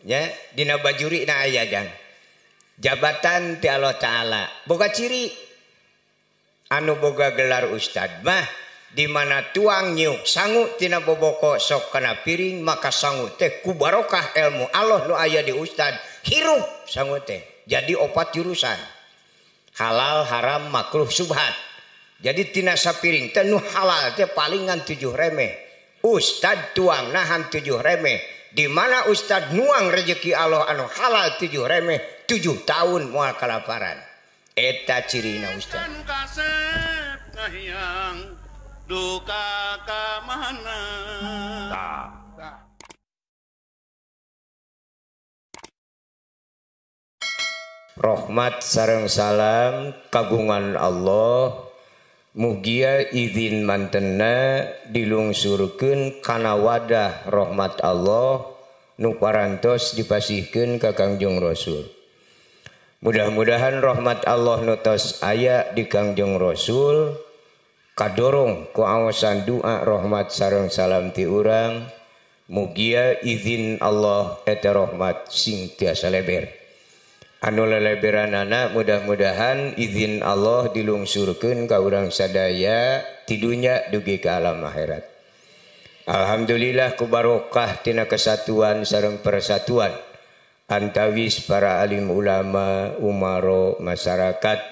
Nya dina bajuri na aya jang. Jabatan ti Allah Ta'ala boga ciri anu boga gelar ustad mah di mana tuang nyiuk sangu tina boboko sok kana piring maka sangu teh ku barokah ilmu Allah nu aya di ustad hirup sangu teh jadi opat jurusan halal haram makruh subhat. Jadi tina sapiring teh nu halal teh palingan 7 remeh. Ustad tuang nahan 7 remeh. Di mana ustad nuang rezeki Allah anu halal 7 remeh 7 tahun moal kalaparan. Eta cirina ustad. Duka ka mana. Rahmat sareng salam kagungan Allah mugia izin mantena dilungsurkeun kana wadah rahmat Allah nu parantos dipasihkeun ka Kangjeng Rasul. Mudah-mudahan rahmat Allah nu tos aya di Kangjeng Rasul kadorong ku awasan doa rahmat sareng salam ti urang mugia izin Allah eta rahmat sing tiasa leber. Anu leleberanana mudah-mudahan izin Allah dilungsurkeun ka urang sadaya ti dunya dugi ka alam akhirat. Alhamdulillah ku barokah tina kesatuan sareng persatuan antawis para alim ulama, umaro, masyarakat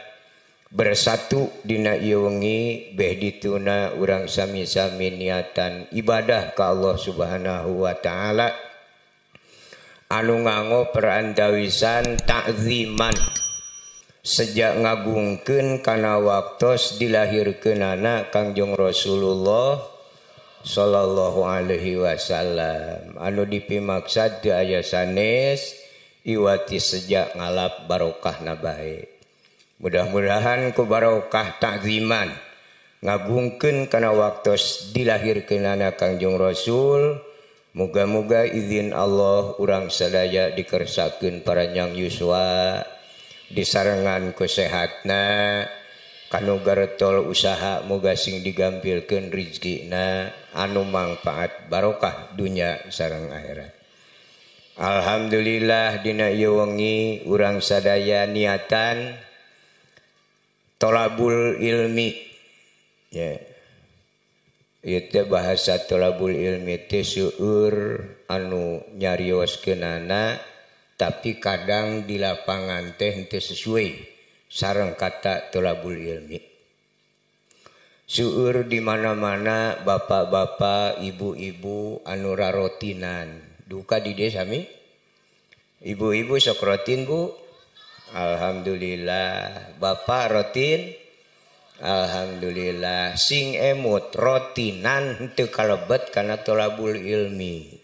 bersatu dina ieu wengi beh dituna urang sami-sami niatan ibadah ka Allah Subhanahu wa taala. Anu nganggo perantawisan takziman sejak ngagungkeun kana waktos dilahirkeunana Kangjeng Rasulullah sallallahu alaihi wasallam anu dipimaksad teu aya sanes iwati sejak ngalap barokahna bae. Mudah-mudahan ku barokah takziman ngagungkeun kana waktos dilahirkeunana Kangjeng Rasul. Muga-muga izin Allah urang sadaya dikersakeun paranjang yuswa disarengan ku sehatna kanu garetol usaha muga sing digampilkeun rizkina anu mangfaat barokah dunya sareng akhirat. Alhamdulillah dina ieu wengi urang sadaya niatan tolabul ilmi ya. Ieu bahasa tolabul ilmi teh seueur anu nyarioskeunana tapi kadang di lapangan teh henteu sesuai sareng kata tolabul ilmi. Seueur di mana-mana bapak-bapak, ibu-ibu anu rarotinan. Duka di dieu sami? Ibu-ibu sok rotin, Bu? Alhamdulillah. Bapak rotin? Alhamdulillah. Sing emut rotinan henteu kalebet kana tolabul ilmi.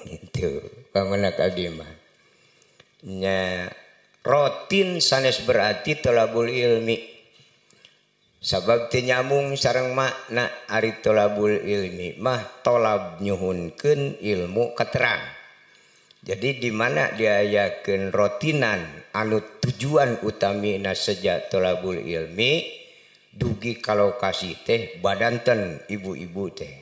Gitu. Pamenak abdi mah. Nya rotin sanes berarti tolabul ilmi. Sabab teu nyambung sareng makna ari tolabul ilmi mah tolab nyuhunkeun ilmu katerang. Jadi di mana diayakeun rotinan anu tujuan utamina sejak tolabul ilmi dugi kalau kasih teh badanten ibu-ibu teh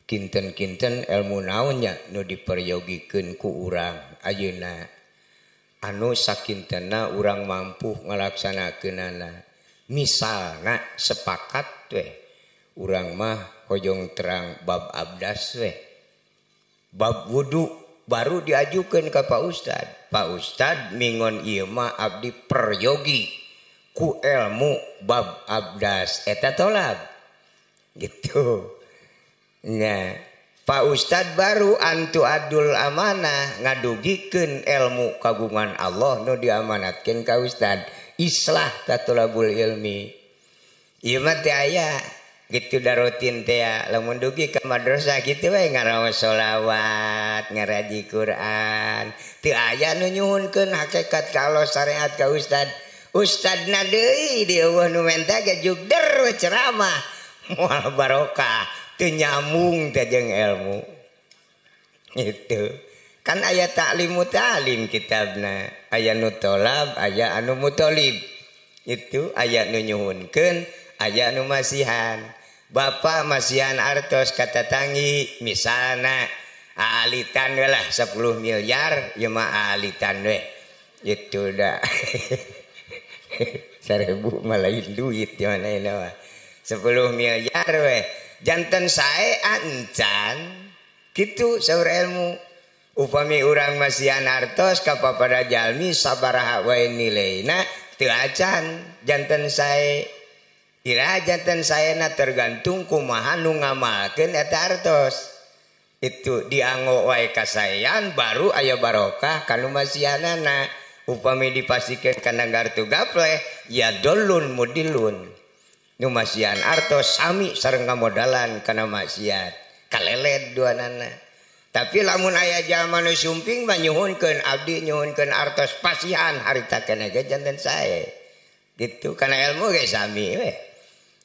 kinten-kinten ilmu naonnya nu diperyogikeun ku urang ayeuna anu sakintena urang mampu ngalaksanakeunana. Misalna sepakat weh urang mah hojong terang bab abdas weh bab wudu baru diajukeun ka Pak Ustad. Pak Ustad mingon ieu mah abdi peryogi ku ilmu bab abdas eta tolab gitu. Nah, Pak Ustad baru antu adul amanah ngadugikeun ilmu kagungan Allah nu diamanatkeun ka Ustad. Islah ta tolabul ilmi. Ieu mah teh aya gitu darotin teh lamun dugi ka madrasah kitu we ngaraos sholawat, ngaraji Quran. Teu aya nu nyuhunkeun hakikat ka Allah syariat ka Ustad. Ustadna deui di eueuh nu menta ge jugder we ceramah moal barokah teu nyambung teh jeung ilmu. Gitu. Kan aya taklimu ta'lim kitabna, aya nu tolab, aya anu mutolib. Itu aya nu nyuhunkeun, aya nu masihan. Bapak masihan artos kata tangi misalna Aalitan we lah 10 miliar ieu mah aalitan we. Itu dah. 1000 mah lain duit di mana ini mah. 10 miliar we. Janten sae ancan kitu saur ilmu. Upami urang masihan hartos ka papada jalmi sabaraha wae nilaina teu acan janten sae. Ira janten saena tergantung kumaha nu ngamalkeun eta hartos. Itu dianggo wae kasaean baru aya barokah kanu masihanana. Upami dipastikeun kana gartu gapleh ya dolun mudilun. Nu masihan artos sami sareng ngamodalan kana maksiat. Kaleled duanana. Tapi lamun aya jalma nu sumping mah nyuhunkeun abdi nyuhunkeun artos pasihan harita keneh ge janten sae. Gitu kana ilmu ge sami we.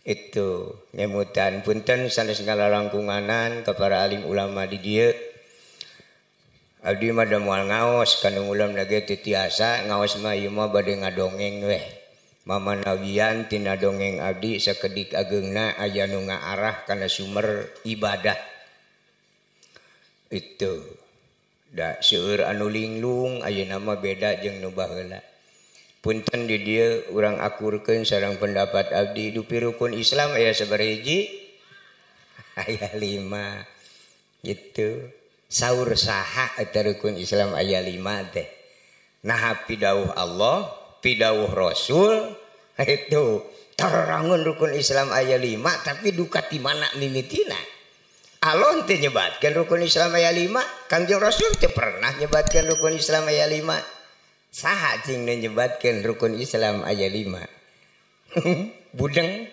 Itu nyemutan punten sanes ngalalangkunganan ka para alim ulama di dieu. Abdi mah da moal ngaos kanu ulam ge teu tiasa ngaos mah ieu mah bade ngadongeng weh. Mamanawian tina dongeng abdi sakedik ageungna aya nu ngaarah kana sumber ibadah. Itu da seueur anu linglung ayeuna mah beda jeung nu baheula. Punten di dieu urang akurkeun sareng pendapat abdi dupi rukun Islam aya sabaraha hiji? Aya 5. Gitu. Saur saha eta rukun Islam aya 5 teh. Nah pidauh Allah, pidauh Rasul, itu tarangun rukun Islam aya 5 tapi duka ti mana mimitina? Allah teu nyebatkeun rukun Islam aya 5, Kangjeng Rasul teu pernah nyebatkeun rukun Islam aya 5. Saha cing nu nyebatkeun rukun Islam aya 5? Budeng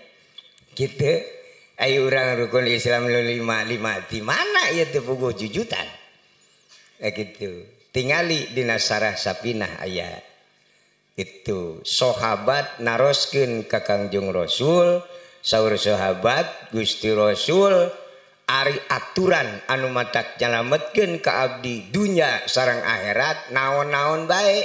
kitu. Ayo urang rukun Islam nu 5 5 di mana ieu teu puguh jujutan. Gitu. Tingali dina Sarah Sapinah aya. Itu sahabat naroskeun ka Kangjeng Rasul, saur sahabat Gusti Rasul ari aturan anu matak nyalametkeun ka abdi dunya sareng akhirat naon-naon bae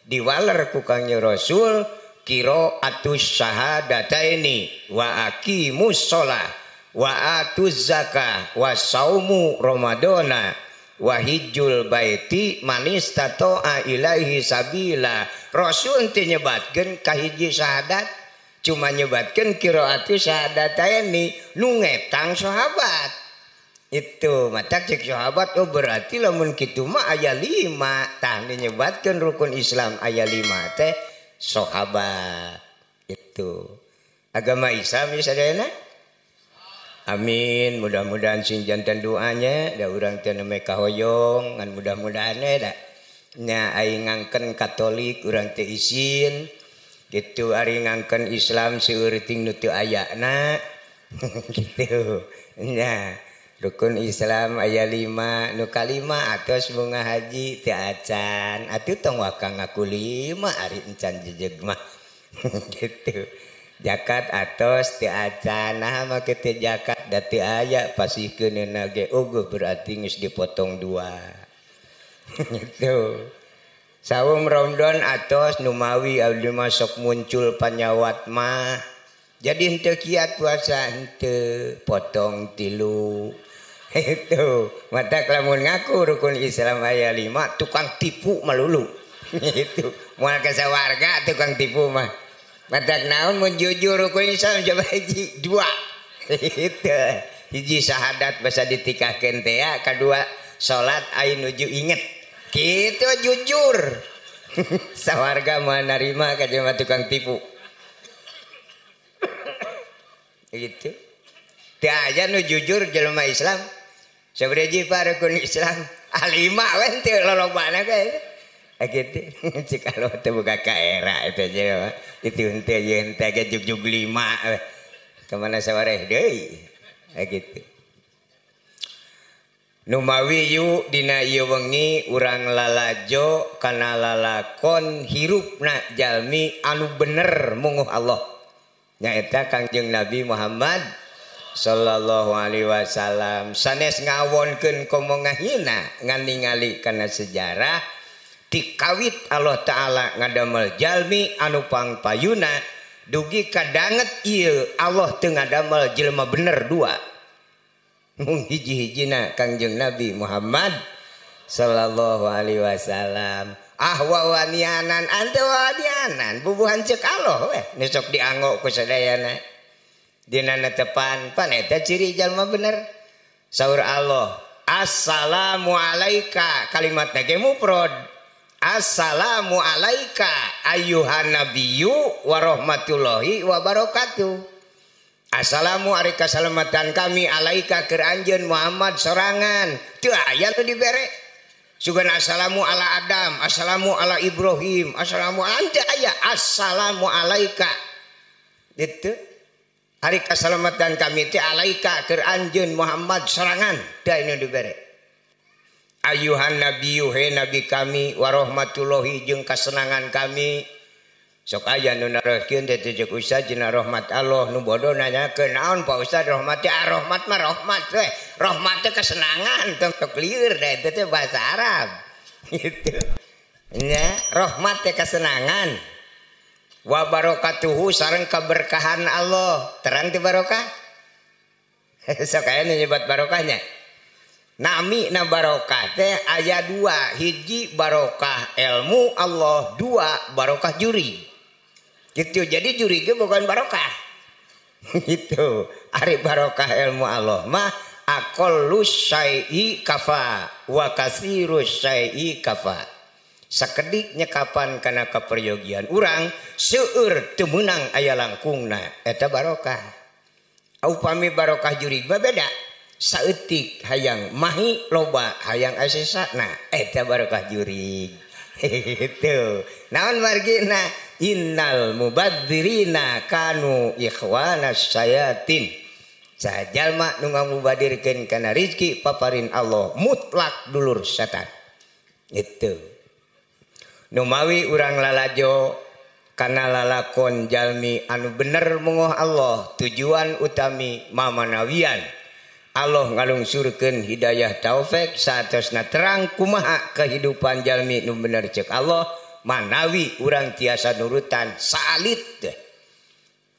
diwaler ku Kangjeng Rasul qiraatus syahadataini wa aqimus shalah wa atuz zakah wa saumu ramadana wa hijjul baiti manistata'a ilaihi sabila. Rasul teu nyebatkeun kahiji syahadat, cuma nyebatkeun qiraatus syahadataini nu ngetang sahabat. Itu mata cek sahabat, oh berarti lamun kitu mah aya 5. Tah nyebatkeun rukun Islam aya 5 teh sahabat. Itu agama Islam ya sadayana. Amin, mudah-mudahan sing janten doanya da urang teh nembe kahoyong ngan mudah-mudahan we da nya aing ngangken Katolik urang teh isin gitu, ari ngangken Islam seueur ting nu teu ayana gitu nya. Rukun Islam aya 5, nu kalima atos bunga haji teu acan. Atuh tong waka ngaku 5 ari encan jejeg mah. Gitu. Zakat atos teu acan, nah make teu zakat da teu aya pasihkeunna ge eueuh berarti geus dipotong 2. Gitu. Saum Ramadan atos numawi abdi mah sok muncul panyawat mah. Jadi henteu kiat puasa henteu potong 3. Itu mata lamun ngaku rukun Islam aya 5 tukang tipu melulu. Itu moal ka sawarga tukang tipu mah. Mata naon mun jujur rukun Islam coba hiji 2. Itu hiji syahadat basa ditikahkeun teh ya, kadua salat aya nuju inget. Kitu jujur. Sawarga moal narima ka jelema tukang tipu. Gitu. Teu aya nu jujur jelema Islam. Sabaraha pak rukun Islam? Ah 5 we teu lolobana ge. Gitu. Cik kalau teu boga ka era eta jelema. Itu henteu ieu henteu ge jugjug 5 we. Ka mana sawareh deui. Gitu. Numawi yu dina ieu wengi urang lalajo kana lalakon hirupna jalmi anu bener munguh Allah. Nyaeta Kangjeng Nabi Muhammad sallallahu alaihi wasallam. Sanes ngawonkeun komo ngahina ngan ningali kana sejarah tikawit Allah Ta'ala ngadamel jalmi anu pangpayuna dugi kadanget ieu Allah teu ngadamel jelema bener 2. Mung hiji-hijina Kangjeng Nabi Muhammad sallallahu alaihi wasallam. Ah wawanianan ante wawanianan bubuhan cek Allah weh nu sok dianggo ku sadayana. Dina netepan pan eta ciri jalma bener. Saur Allah, assalamu alaika kalimatna ge mufrad. Assalamu alaika ayyuhan nabiyyu wa rahmatullahi wa barakatuh. Assalamu ari kasalamatan kami alaika keur anjeun Muhammad sorangan. Teu aya nu dibere. Sugan assalamu ala Adam, assalamu ala Ibrahim, assalamu anta aya assalamu alaika. Gitu. Ari kasalamatan kami teh alaika keur anjeun Muhammad sorangan. Teu aya nu dibere. Ayuhan nabiyyu he nabi kami warahmatullahi jeung kasenangan kami. Sok aya nu naroskeun teh cek Ustaz dina rahmat Allah nu bodoh nanyakeun naon Pak Ustaz rahmat teh rahmat mah rahmat we. Rahmat teh kesenangan tong sok lieur da eta teh bahasa Arab. Gitu. Nya rahmat teh kesenangan. Wa barakatuhu sareng keberkahan Allah. Terang teh barokah? Sok aya nu nyebat barokahnya. Nami na barokah teh aya dua, hiji barokah ilmu Allah, dua barokah juri. Gitu. Jadi juri ge bukan barokah. Gitu. Ari barokah ilmu Allah mah aqallu syai'i kafa wa katsiru syai'i kafa. Sakedik nyekapan kana kaperyogian urang seueur teu meunang aya langkungna eta barokah. Upami barokah juri mah beda. Saeutik hayang mahi loba hayang asesana eta barokah jurig. Gitu. Naon margina innal mubadzirina kanu ikhwanas sayatin. Sajalma nu ngamubadirkeun kana rezeki paparin Allah mutlak dulur setan. Gitu. Nu mawi urang lalajo kana lalakon jalmi anu bener mungoh Allah tujuan utami mamanawian Allah ngalungsurkeun hidayah taufik saatosna terang kumaha kehidupan jalmi nu bener cek Allah manawi urang tiasa nurutan saalit teh.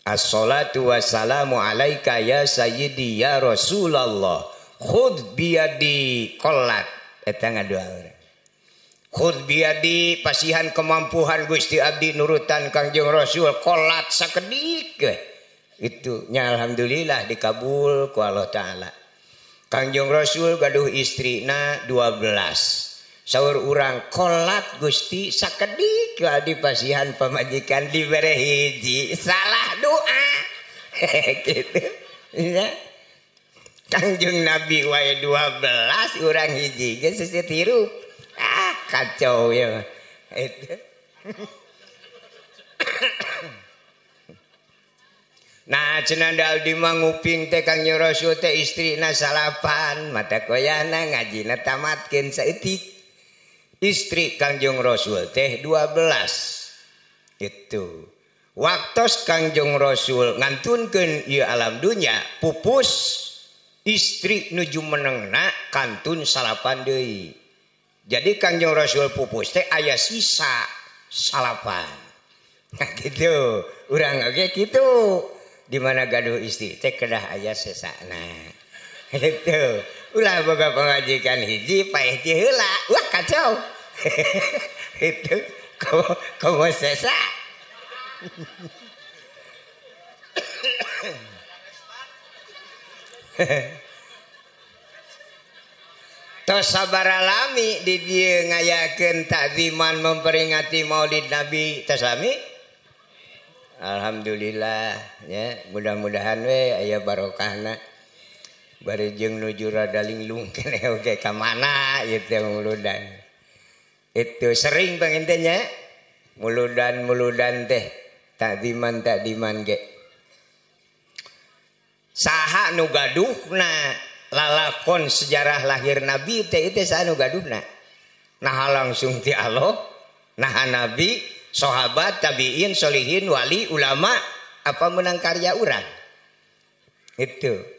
Assalatu wassalamu alaika ya sayyidi ya Rasulullah khudh biyadi qallat eta ngadoa urang. Khudh biyadi pasihan kemampuan Gusti abdi nurutan Kangjeng Rasul qallat sakedik we. Itu nya alhamdulillah dikabul ku Allah Ta'ala. Kangjeng Rasul gaduh istrina 12. Saur urang kolat Gusti sakedik di pasihan pamajikan dibere hiji salah doa. Gitu. Ya. Kangjeng Nabi wae 12 urang hiji geus seuseuh hirup. Ah kacau ya. Itu. Nah cenah abdi mah nguping teh Kangjeng Rasul teh istrina salapan mata koyana ngajina tamatkeun saeutik. Istri Kangjeng Rasul teh 12. Itu. Waktos Kangjeng Rasul ngantunkeun ieu alam dunya pupus istri nuju menengna kantun salapan deui. Jadi Kangjeng Rasul pupus teh aya sisa salapan. Nah gitu. Urang oge kitu. Di mana gaduh istri teh kedah aya sesana. Gitu. Ulah boga pamajikan hiji paeh ti heula. Wah kacau. Itu komo sesa. Tos sabaralami di dieu ngayakeun takziman memperingati Maulid Nabi tos lami. Alhamdulillah ya, mudah-mudahan we aya barokahna. Bari jeung nuju rada linglung keneh oge ka mana ieu teh muludan. Itu sering panginten nya muludan-muludan teh takdiman-takdiman ge. Saha nu gaduhna lalakon sejarah lahir Nabi teh ieu teh saha nu gaduhna? Naha langsung ti Allah, naha Nabi, sahabat, tabiin, solihin, wali, ulama, apa menang karya urang? Itu.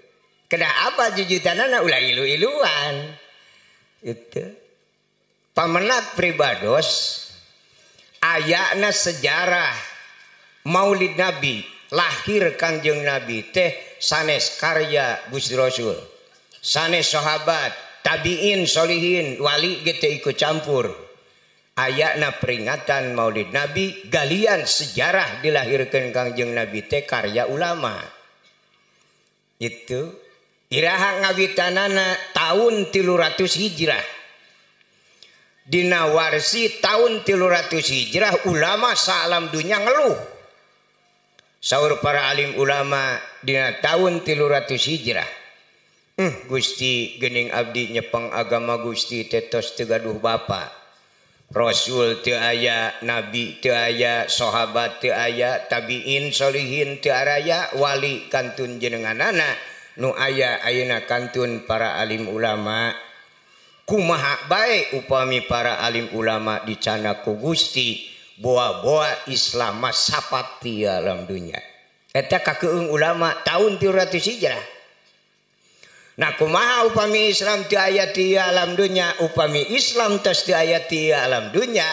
Kedah apa jujutanana ulah ilu-iluan. Itu. Pamenak pribados ayana sejarah Maulid Nabi, lahir Kangjeng Nabi teh sanes karya Gusti Rasul. Sanes sahabat, tabiin, solihin, wali ge teu ikut campur. Ayana peringatan Maulid Nabi, galian sejarah dilahirkan Kangjeng Nabi teh karya ulama. Itu iraha ngawitanana tahun 300 Hijrah. Dina warsi tahun 300 Hijrah ulama saalam dunya ngeluh. Saur para alim ulama dina tahun 300 Hijrah. Gusti geuning abdi nyepeng agama Gusti teh tos teu gaduh bapa. Rasul teu aya, nabi teu aya, sahabat teu aya, tabiin solihin teu araya, wali kantun jenenganana nu aya ayeuna kantun para alim ulama. Kumaha bae upami para alim ulama dicana ku Gusti boa-boa Islam sapat ti alam dunya. Eta kakeung ulama tahun 300 Hijrah. Nah kumaha upami Islam teu aya ti alam dunya, upami Islam tos teu aya ti alam dunya,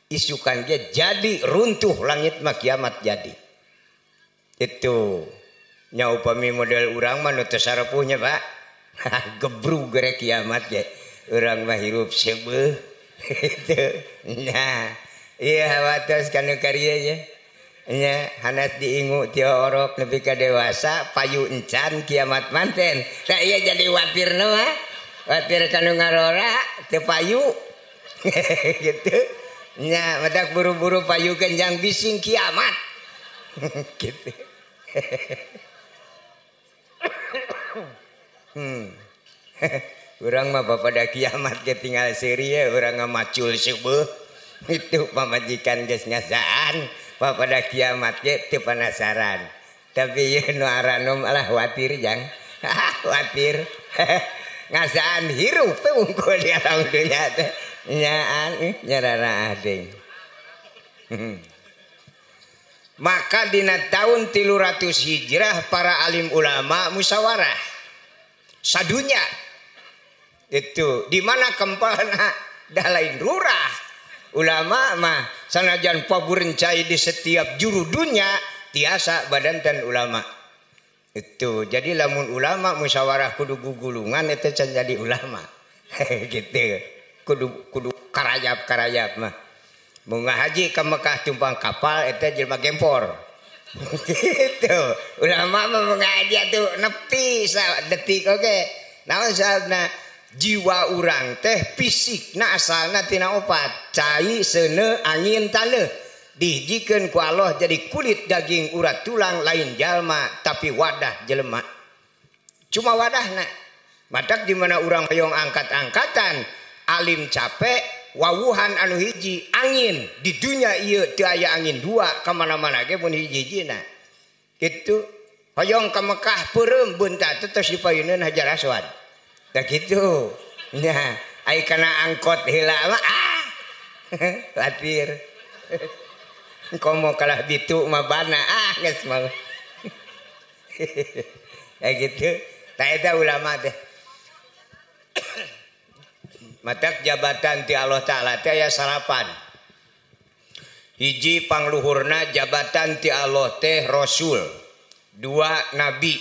isukan ge jadi runtuh langit mah kiamat jadi. Itu nya upami model urang mah nu teu sarepuhnya Pak. Gebrug gere kiamat ge. Urang mah hirup seubeuh. Itu nya ieu hawatos kana karya nya. Nya hanas diingu ti orok nepi ka dewasa payu encan kiamat manten. Tah ieu jadi watirna mah. Watir kanu ngarora teu payu. Gitu. Nya matak buru-buru payu kenjang bising kiamat. Gitu. Urang mah pada kiamat ge tinggal seuri ye urang ngamacul seubeuh. Itu pamajikan geus ngasaan. Pada kiamat ge teu penasaran. Tapi ieu nu aranom alah watir jang. Watir. Ngasaan hirup we wungkul di alam dunya teh. Nyaan nyararaah deui. Maka dina tahun 300 Hijrah para alim ulama musyawarah sadunya. Itu di mana kempalna dah lain lurah. Ulama mah sanajan paburencai di setiap juru dunya tiasa badanten ulama. Itu jadi lamun ulama musyawarah kudu gugulungan eta can jadi ulama. Gitu. Kudu karayap-karayap mah. Mun ngahaji ka Mekah tumpang kapal eta jelema gempor. Gitu. Ulama mah mengaji atuh nepi sadetik oge. Naon sababna? Jiwa urang teh fisikna asalna tina opat, cai, seuneu, angin, taneuh. Dihijikeun ku Allah jadi kulit, daging, urat, tulang lain jalma tapi wadah jelema. Cuma wadahna. Matak di mana urang hoyong angkat-angkatan, alim capek, wawuhan anu hiji angin di dunya ieu teu aya angin dua ka mana-mana ge mun hiji-hijina. Kitu hoyong ka Mekah peureum beunta teh tos dipayuneun Hajar Aswad. Tah kitu. Nya, ai kana angkot heula mah ah. Latir. Komo kalah bitu mah bana ah geus mah. Ya gitu. Tah eta ulama teh. Matak jabatan ti Allah Ta'ala teh aya salapan. Hiji pangluhurna jabatan ti Allah teh rasul, dua nabi,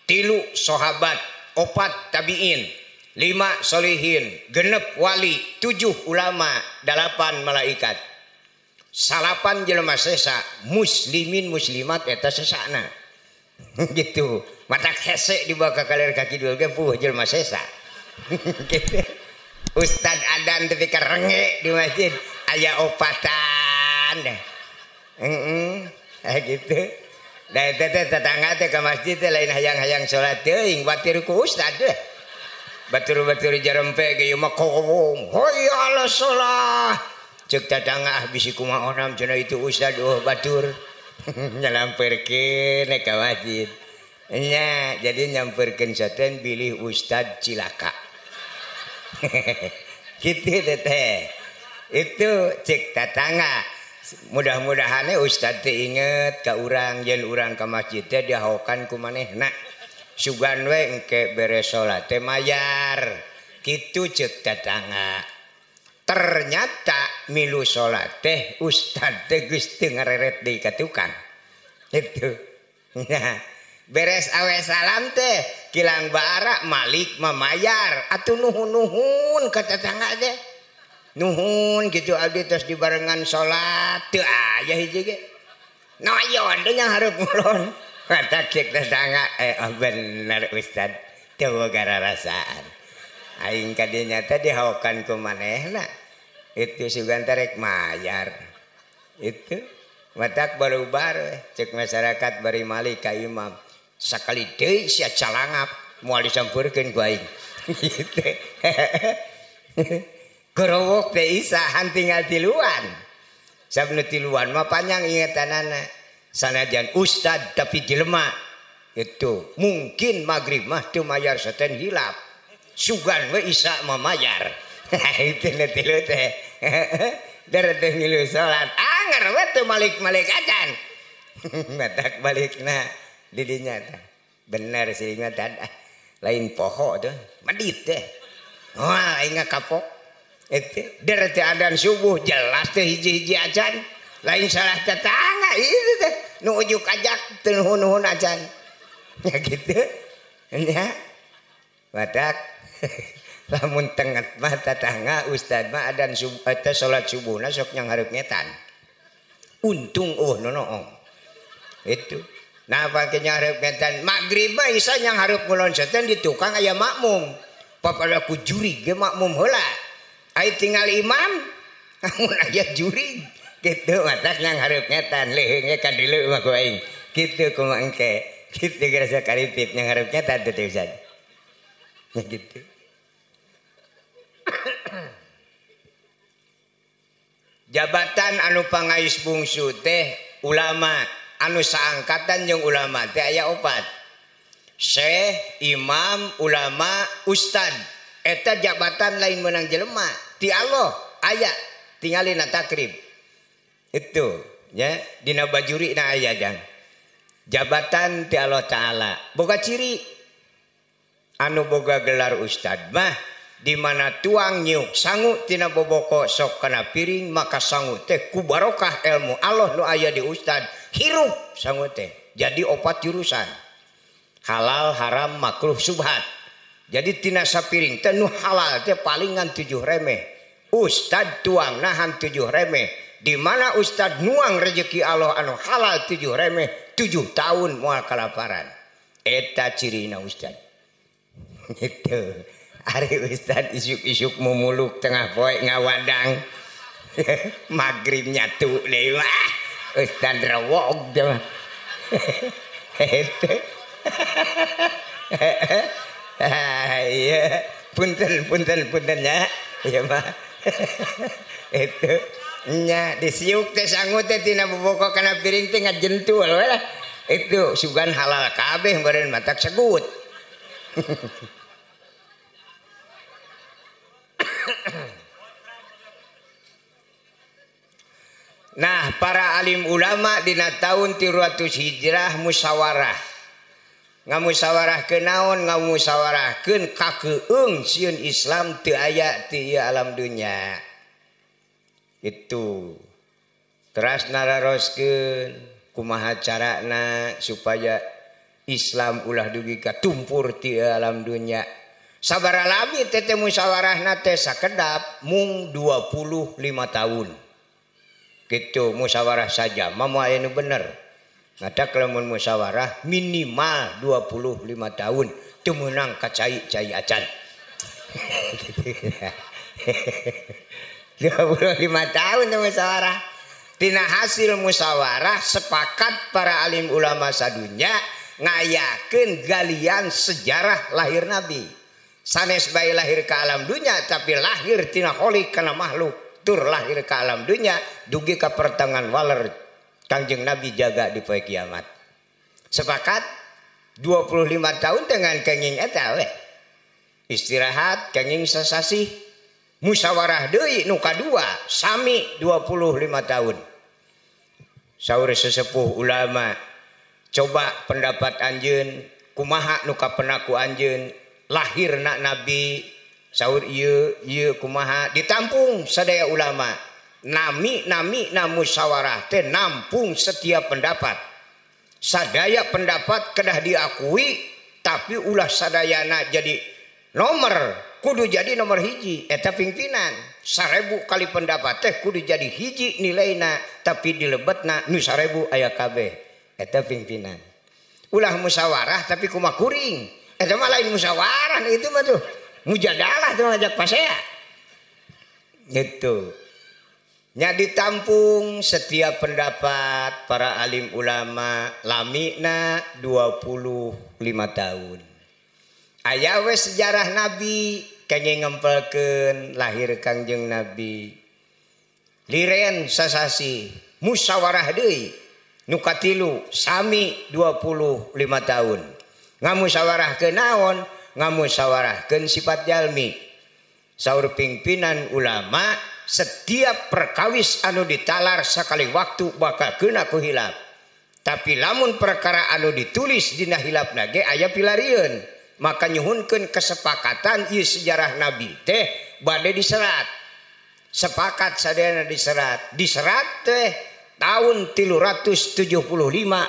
tilu sahabat, opat tabiin, 5 solihin, 6 wali, 7 ulama, 8 malaikat. Salapan jelema sesa, muslimin muslimat eta sesana. Gitu. Matak hese dibawa ka kaler ka kidul ge puh jelema sesa. Gitu. Ustad adan tepi ka renge di masjid aya opatan. Heeh. Gitu. Da eta teh tetangga teh ka masjid teh lain hayang-hayang salat teuing batir ku ustad teh. Batur-batur jarempe ge ieu mah kowong. Hayya 'ala shalah. Ceuk tetangga ah bisi kumaha onam cenah itu ustad eueuh batur. Nyalamperkeun ka masjid. Nya, jadi nyamperkeun saten bilih ustad cilaka. Gitu teh. Itu cek tetangga. Mudah-mudahan ustad teh inget ka urang yen urang ka masjid teh dihaokan ku manehna. Sugan we engke beres salat teh mayar. Kitu cek tetangga. Ternyata milu salat teh ustad teh geus teu ngareret deui ka tukang. Itu. Nah, Beres awe salam teh kilang bara malik mamayar atuh nuhun-nuhun ka tetangga teh. Nuhun gitu abdi tos dibarengan salat teu aya hiji ge. Noyon teh nya hareup ngulon. Kata cek tetangga bener ustad teu boga rarasaan. Aing ka dinya teh dihaokan ku manehna. Itu sugan teh rek mayar. Itu matak barubar cek masyarakat bari malik ka imam. Sakali deui sia calangap moal disampeurkeun ku aing. Gitu. Gorowok teh isahan tinggal tiluan. Sabnu tiluan mah panjang ingetanana. Sanajan ustad tapi jelema. Itu mungkin magrib mah teu mayar seten hilap. Sugan we isya mah mayar. Itu nu tilu teh. Dara teh ngilu salat anger we teu malik-malik acan. Matak balikna di dinya teh. Bener sih ingat lain poho tuh medit teh. Wah aing kapok. Itu dara teh adan subuh jelas teh hiji-hiji acan. Lain salah tetangga itu teh nu ujuk ajak teu nuhun-nuhun acan. Ya gitu. Nya. Badak lamun tenget mah tetangga ustad mah adan subuh teh salat subuhna sok nyang hareup ngetan. Untung eueuh nu noong. Itu. Nah pake nyang hareup ngetan magrib mah isa nyang hareup ngulon setan di tukang aya makmum. Papada ku jurig ge makmum heula. Ai tinggal imam amun aya jurig gitu matak nyang hareup ngetan leuheung ge ka dieu mah ku aing. Kitu kumaha engke. Kitu gerasa karipit nyang hareup ngetan teh ustad. Ya gitu. Jabatan anu pangais bungsu teh ulama, anu saangkatan jeung ulama teh aya opat. Syekh, imam, ulama, ustad. Eta jabatan lain meunang jelema, ti Allah aya tingalina takrib. Itu nya dina bajuri na aya jang. Jabatan ti Allah Ta'ala boga ciri anu boga gelar ustad mah di mana tuang nyiuk sangu tina boboko sok kana piring maka sangu teh ku barokah ilmu Allah nu aya di ustad hirup sangu teh jadi opat jurusan halal haram makruh subhat. Jadi tina sapiring teh nu halal teh palingan 7 remeh. Ustad tuang nahan 7 remeh. Di mana ustad nuang rezeki Allah anu halal 7 remeh 7 tahun moal kalaparan. Eta cirina ustad. Gitu. Ari ustad isuk-isuk mumuluk tengah poe ngawadang. Magrib nyatu deui mah. Ustad rewog teh mah. Eta. Iya, punten punten punten nya. Ieu mah. Itu nya disiuk teh sangu teh tina boboko kana piring teh ngajentul we lah. Itu sugan halal kabeh meureun matak segut. Nah, para alim ulama dina tahun 300 Hijrah musyawarah. Ngamusyawarahkeun naon? Ngamusyawarahkeun kakeung sieun Islam teu aya ti ieu alam dunya. Itu. Teras nararoskeun kumaha carana supaya Islam ulah dugi ka tumpur ti alam dunya. Sabaraha lami teh musyawarahna teh sakedap mung 25 tahun. Gitu musyawarah saja mah moal aya nu bener. Ngadak lamun musyawarah minimal 25 tahun teu meunang ka cai-cai acan. 25 tahun teh musyawarah. Tina hasil musyawarah sepakat para alim ulama sadunya ngayakeun galian sejarah lahir Nabi. Sanes bae lahir ke alam dunya tapi lahir tina kholik kana makhluk tur lahir ke alam dunya dugi ka pertengahan waler Kangjeng Nabi jaga di poe kiamat. Sepakat 25 tahun dengan kenging eta we. Istirahat kenging sasasih musyawarah deui nu kadua sami 25 tahun. Saur sesepuh ulama coba pendapat anjeun kumaha nu kapenaku anjeun lahirna Nabi saur ieu ieu kumaha ditampung sadaya ulama. Nami-nami na musyawarah teh nampung setiap pendapat. Sadaya pendapat kedah diakui tapi ulah sadayana jadi nomor kudu jadi nomor hiji eta pimpinan. 1000 kali pendapat teh kudu jadi hiji nilaina tapi dilebetna nu 1000 aya kabeh eta pimpinan. Ulah musyawarah tapi kumaha kuring eta mah lain musyawarah itu mah tuh mujadalah tuh ngajak pasea gitu. Nya ditampung setiap pendapat para alim ulama lamina 25 tahun. Aya we sejarah Nabi kenging ngempelkeun lahir Kangjeng Nabi. Liren sasasi musyawarah deui nu katilu sami 25 tahun. Ngamusyawarahkeun naon? Ngamusyawarahkeun sifat jalmi. Saur pimpinan ulama setiap perkawis anu ditalar sakali waktu bakal kena ku hilap. Tapi lamun perkara anu ditulis dina hilapna ge aya pilarieun. Maka nyuhunkeun kesepakatan ieu sejarah Nabi teh bade diserat. Sepakat sadayana diserat. Diserat teh tahun 375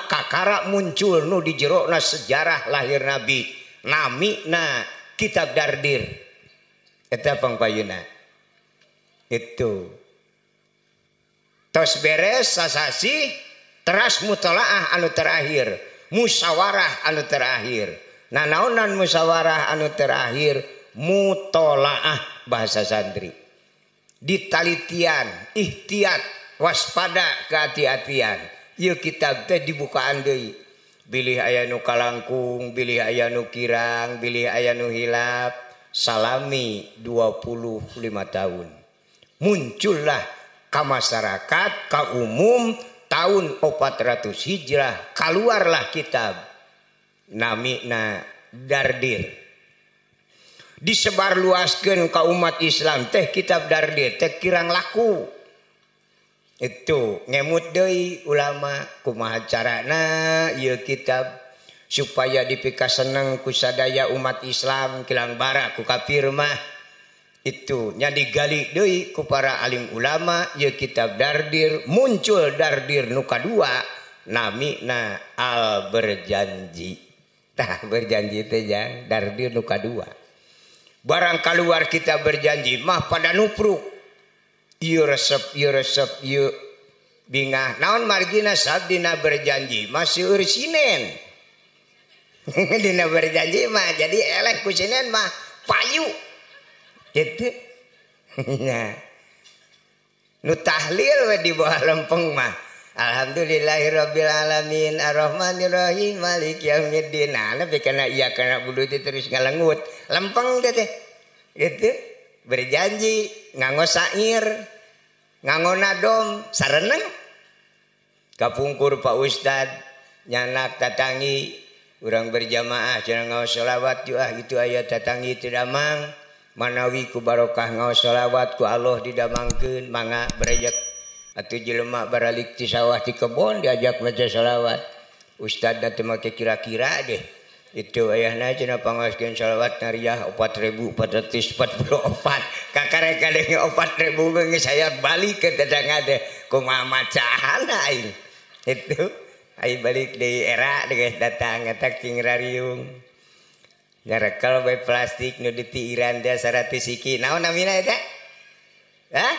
kakara muncul nu di jerona sejarah lahir Nabi. Namina Kitab Dardir. Eta pangpayuna. Itu tos beres sasasi teras mutolaah anu terakhir musyawarah anu terakhir. Nah naonan musyawarah anu terakhir mutolaah bahasa santri ditalitian ikhtiat waspada kehati-hatian. Ieu kitab teh dibukaan deui bilih aya nu kalangkung bilih aya nu kirang bilih aya nu hilap salami 25 tahun. Muncullah ka masyarakat, ka umum tahun 400 Hijrah keluarlah kitab namina Dardir. Disebarluaskeun ka umat Islam teh kitab Dardir teh kirang laku. Itu ngemut deui ulama kumaha carana ieu kitab supaya dipikaseneng ku sadaya umat Islam kilang bara ku kafir mah. Itu nya digali deui ku para alim ulama ieu kitab Dardir muncul Dardir nu kadua namina Al Berjanji. Tah berjanji teh jang Dardir nu kadua. Barang keluar kita berjanji mah pada nupruk. Ieu resep ieu bingah. Naon margina sabdina berjanji mah seueur sinen. Dina berjanji mah jadi eleh ku sinen mah payu. Gitu. Nah. Nu tahlil we di bawah lempeng mah. Alhamdulillahirabbil alamin arrahmanirrahim maliki yaumiddin. Nah, nepi kana iya kana budu teh terus ngalengut. Lempeng teh teh. Gitu. Berjanji nganggo sair, nganggo nadom, sareneng. Kapungkur Pak Ustad nyanak tatangi urang berjamaah cenah ngaos selawat juah itu aya tatangi teu damang. Manawi ku barokah ngaos sholawat ku Allah didamangkeun mangga berejek atuh jelema baralik ti sawah ti kebon diajak maca sholawat. Ustadna teu make kira-kira deh. Itu ayahna cenah pangaoskeun sholawat nariah 4444 kakare kadenge 4000 geus saya balik ke tetangga teh kumaha macaan aing. Itu aing balik deui era geus datang eta cing rariung. Nyarekel bae plastik nu ditiiran teh 100 siki. Naon namina eta? Hah?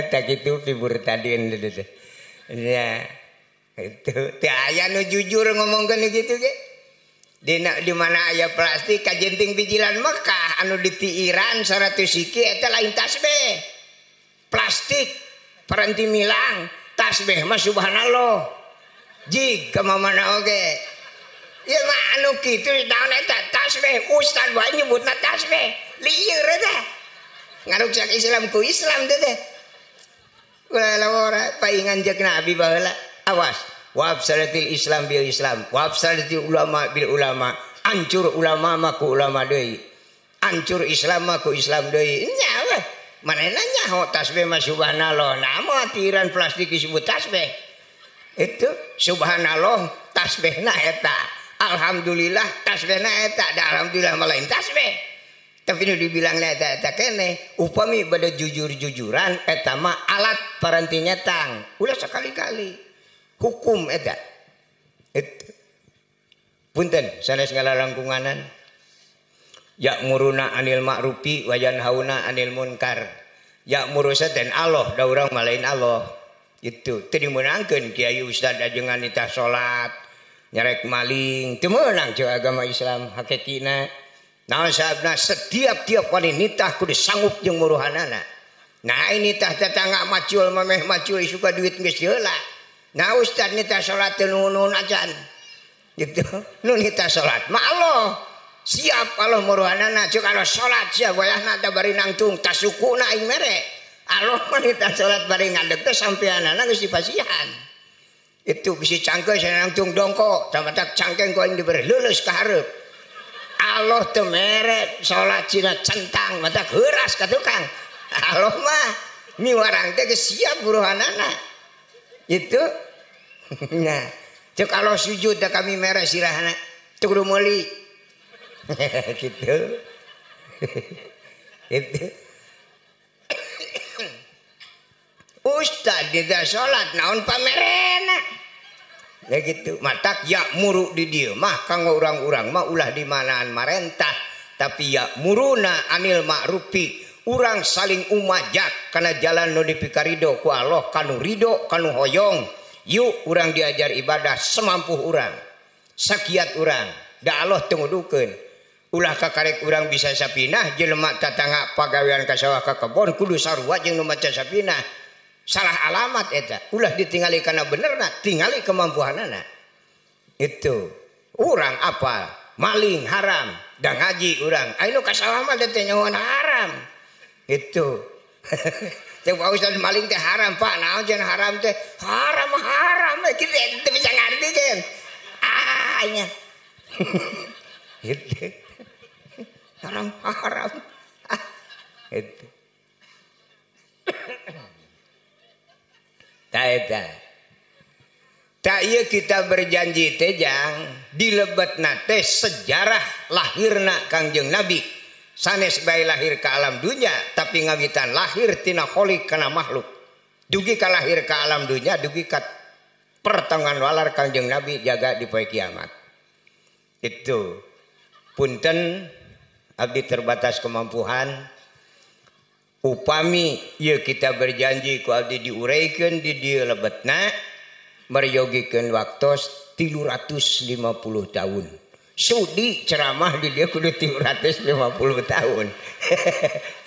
Tak kitu fibur tadin teh. Nya. Itu teu aya nu jujur ngomongkeun kitu ge. Dina di mana aya plastik kajenting bijilan Mekah anu ditiiran 100 siki eta lain tasbih. Plastik paranti milang, tasbih mah subhanallah. Jig ka mana oge. Ya mah anu kitu naon eta tasbih ustad wae nyebutna tasbih lieur eta ngaruksak Islam ku Islam teh teh ulah ora paingan jeung Nabi baheula awas wa absalatil Islam bil Islam wa absalatil ulama bil ulama hancur ulama mah ku ulama deui hancur Islam mah ku Islam deui nya we manehna nyaho tasbih mah subhanallah nah moal tiran plastik disebut tasbih itu subhanallah tasbihna eta. Alhamdulillah tasbihna eta da alhamdulillah mah lain tasbih. Tapi nu dibilang eta eta keneh upami bade jujur-jujuran eta mah alat paranti nyetang. Ulah sekali-kali. Hukum eta. Itu. Punten sanes ngalalangkunganan. Ya'muruna anil ma'rufi wa yanhauna anil munkar. Ya'muru saten Allah da urang mah lain Allah. Itu teu dimeunangkeun kiai ustad ajengan nitah salat, nyarek maling, teu meunang ceuk agama Islam hakikina. Naon sababna setiap tiap wani nitah kudu sanggup jeung muruhanana. Nah ini tah tetangga macul mameh macul suka duit geus heula. Nah ustad nitah salat teu nuhun acan. Gitu. Nu nitah salat mah Allah. Siap Allah muruhanana ceuk Allah salat sia wayahna tah bari nangtung tasukuna aing mere. Allah mah nitah salat bari ngadeg teh sampeanana geus dipasihan. Itu bisi cangkeul nangtung dongko, tamatak cangkeng ku aing dibere leuleus ka hareup. Allah teu mere salat cina centang matak heuras ka tukang. Allah mah miwarang teh geus siap buruhanana. Itu. Nah, ceuk Allah sujud da kami mere sirahna. Teu kudu meuli. Gitu. Itu. Ustad tidak salat naon pamerena. Ya gitu. Matak ya muru di dieu mah kanggo urang-urang mah ulah di manaan marentah, tapi ya muruna anil ma'rufi. Urang saling umajak kana jalan nu dipikarido ku Allah kanu ridho kanu hoyong. Yuk urang diajar ibadah semampu urang. Sakiat urang. Da Allah teu ngudukeun. Ulah kakarek urang bisa sapinah jelema tatangga pagawean ka sawah ka kebon kudu sarua jeung nu maca sapinah. Salah alamat eta. Ulah ditingali kana benerna, tingali kemampuanana. Itu. Urang apal maling haram, da ngaji urang. Anu ka sawah mah teh nyahoan haram. Itu. Teh Pak Ustaz maling teh haram, Pak. Naon cenah haram teh? Haram haram kitu teu bisa ngarti kan. Ah nya. Itu. Haram haram. Ah. Itu. Ta eta. Ta ieu kita berjanji teh jang dilebetna teh sejarah lahirna Kangjeng Nabi. Sanes bae lahir ke alam dunia tapi ngawitan lahir tina kholik kana makhluk. Dugi ka lahir ka alam dunia dugi ka pertengahan walar Kangjeng Nabi jaga di poe kiamat. Itu. Punten abdi terbatas kemampuan. Upami ieu kita berjanji ku abdi diureikeun di dieu lebetna meryogikeun waktos 350 tahun. Sudi ceramah di dia kudu 350 tahun.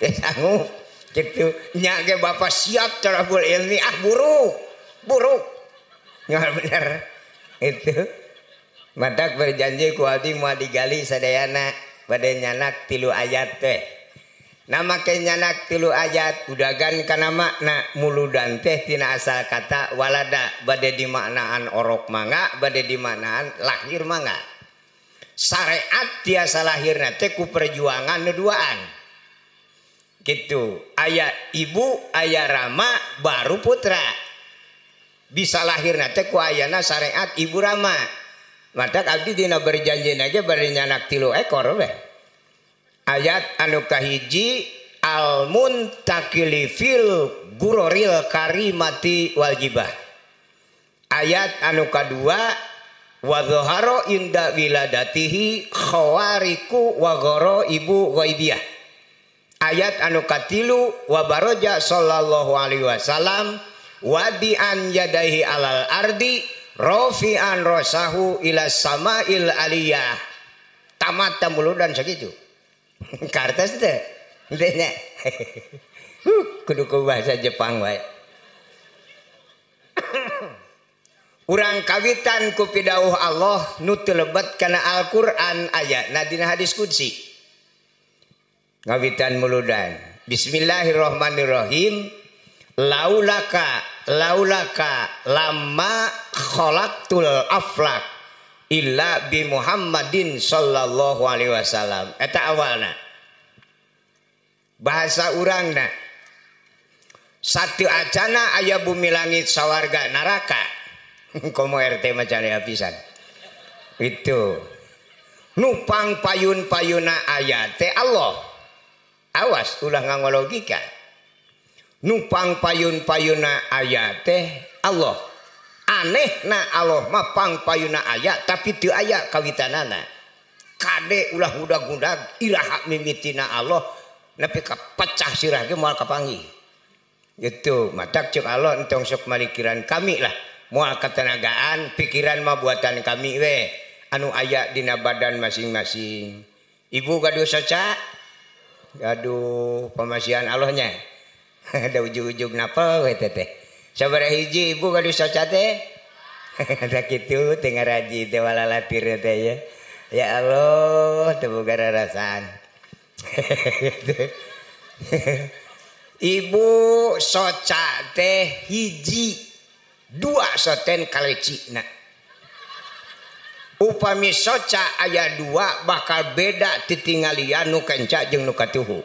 Teu sanggup kitu. Nya ge bapak siap tolabul ilmi ah buruk. Buruk. Nggak bener. Itu. Matak berjanji ku abdi moal digali sadayana bade nyanak 3 ayat teh. Nama ke nyanak 3 ayat udagan kana makna muludan teh tina asal kata walada bade dimaknaan orok mangga bade dimaknaan lahir mangga. Syariat tiasa lahirna teh ku perjuangan nu duaan. Gitu. Aya ibu, aya rama, baru putra. Bisa lahirna teh ku ayana syariat ibu rama. Matak abdi dina berjanji aja bari nyanak 3 ekor weh. Ayat anu kahiji al muntakili fil guroril karimati waljibah. Ayat anu kadua wa dhahara inda wiladatihi khawariku wa ghoraibu ghaibiyah. Ayat anu katilu wa baraja sallallahu alaihi wasallam wadi'an yadaihi alal ardi rafi'an rosahu ila samail aliyah. Tamat tamuludan sakitu. Kartas teh teh nya. Kudu ku bahasa Jepang wae. Urang kawitan ku pidauh Allah nu teu lebet kana Al-Qur'an ayatna dina hadis qudsi. Ngawitan muludan. Bismillahirrahmanirrahim. Laulaka laulaka lamma khalaqtul aflak illa bi Muhammadin sallallahu alaihi wasallam. Eta awalna. Bahasa urangna. Satu acana aya bumi langit sawarga neraka. Komo RT macan ya pisan. Itu. Nupang payun-payuna aya teh Allah. Awas ulah nganggo logika. Nupang payun-payuna aya teh Allah. Anehna Allah mah pangpayuna aya tapi teu aya kawitanana. Kade ulah ngudag-ngudag iraha mimitina Allah nepi ka pecah sirah ge moal kapanggih. Gitu, matak ceuk Allah entong sok malikiran kami lah. Moal katenagaan pikiran mah buatan kami we anu aya dina badan masing-masing. Ibu gaduh soca? Gaduh pamasihan Allahnya. Da ujug-ujug napa we teh. Sabaraha hiji ibu gaduh soca teh? Da kitu teu ngaraji teh walalatir teh ya. Ya Allah, teu boga rarasaan. Ibu soca teh hiji, dua soten kalecina. Upami soca aya dua bakal beda titinggalian nu kenca jeung nu katuhu.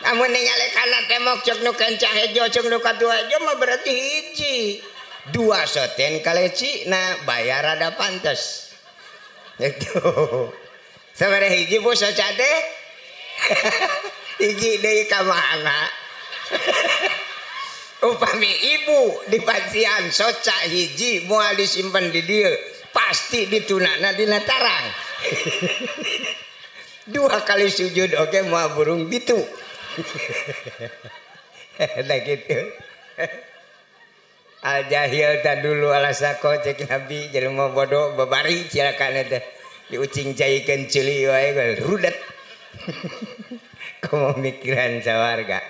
Amun ningali kana temok cek nu kenca hejo cek nu katuhu hejo mah berarti hiji. Dua soten kalecina bayar rada pantes. Gitu. Sabaraha hiji bu soca teh? Hiji deui ka mana? Upami ibu di pasian soca hiji moal disimpen di dieu pasti ditunana dina tarang. Dua kali sujud oke moal burung bitu. Nah gitu. Al jahil tadulu ala sako cek Nabi jelema bodoh babari cilakana teh diucing caikeun ceuli wae rudet. Komo mikiran sawarga.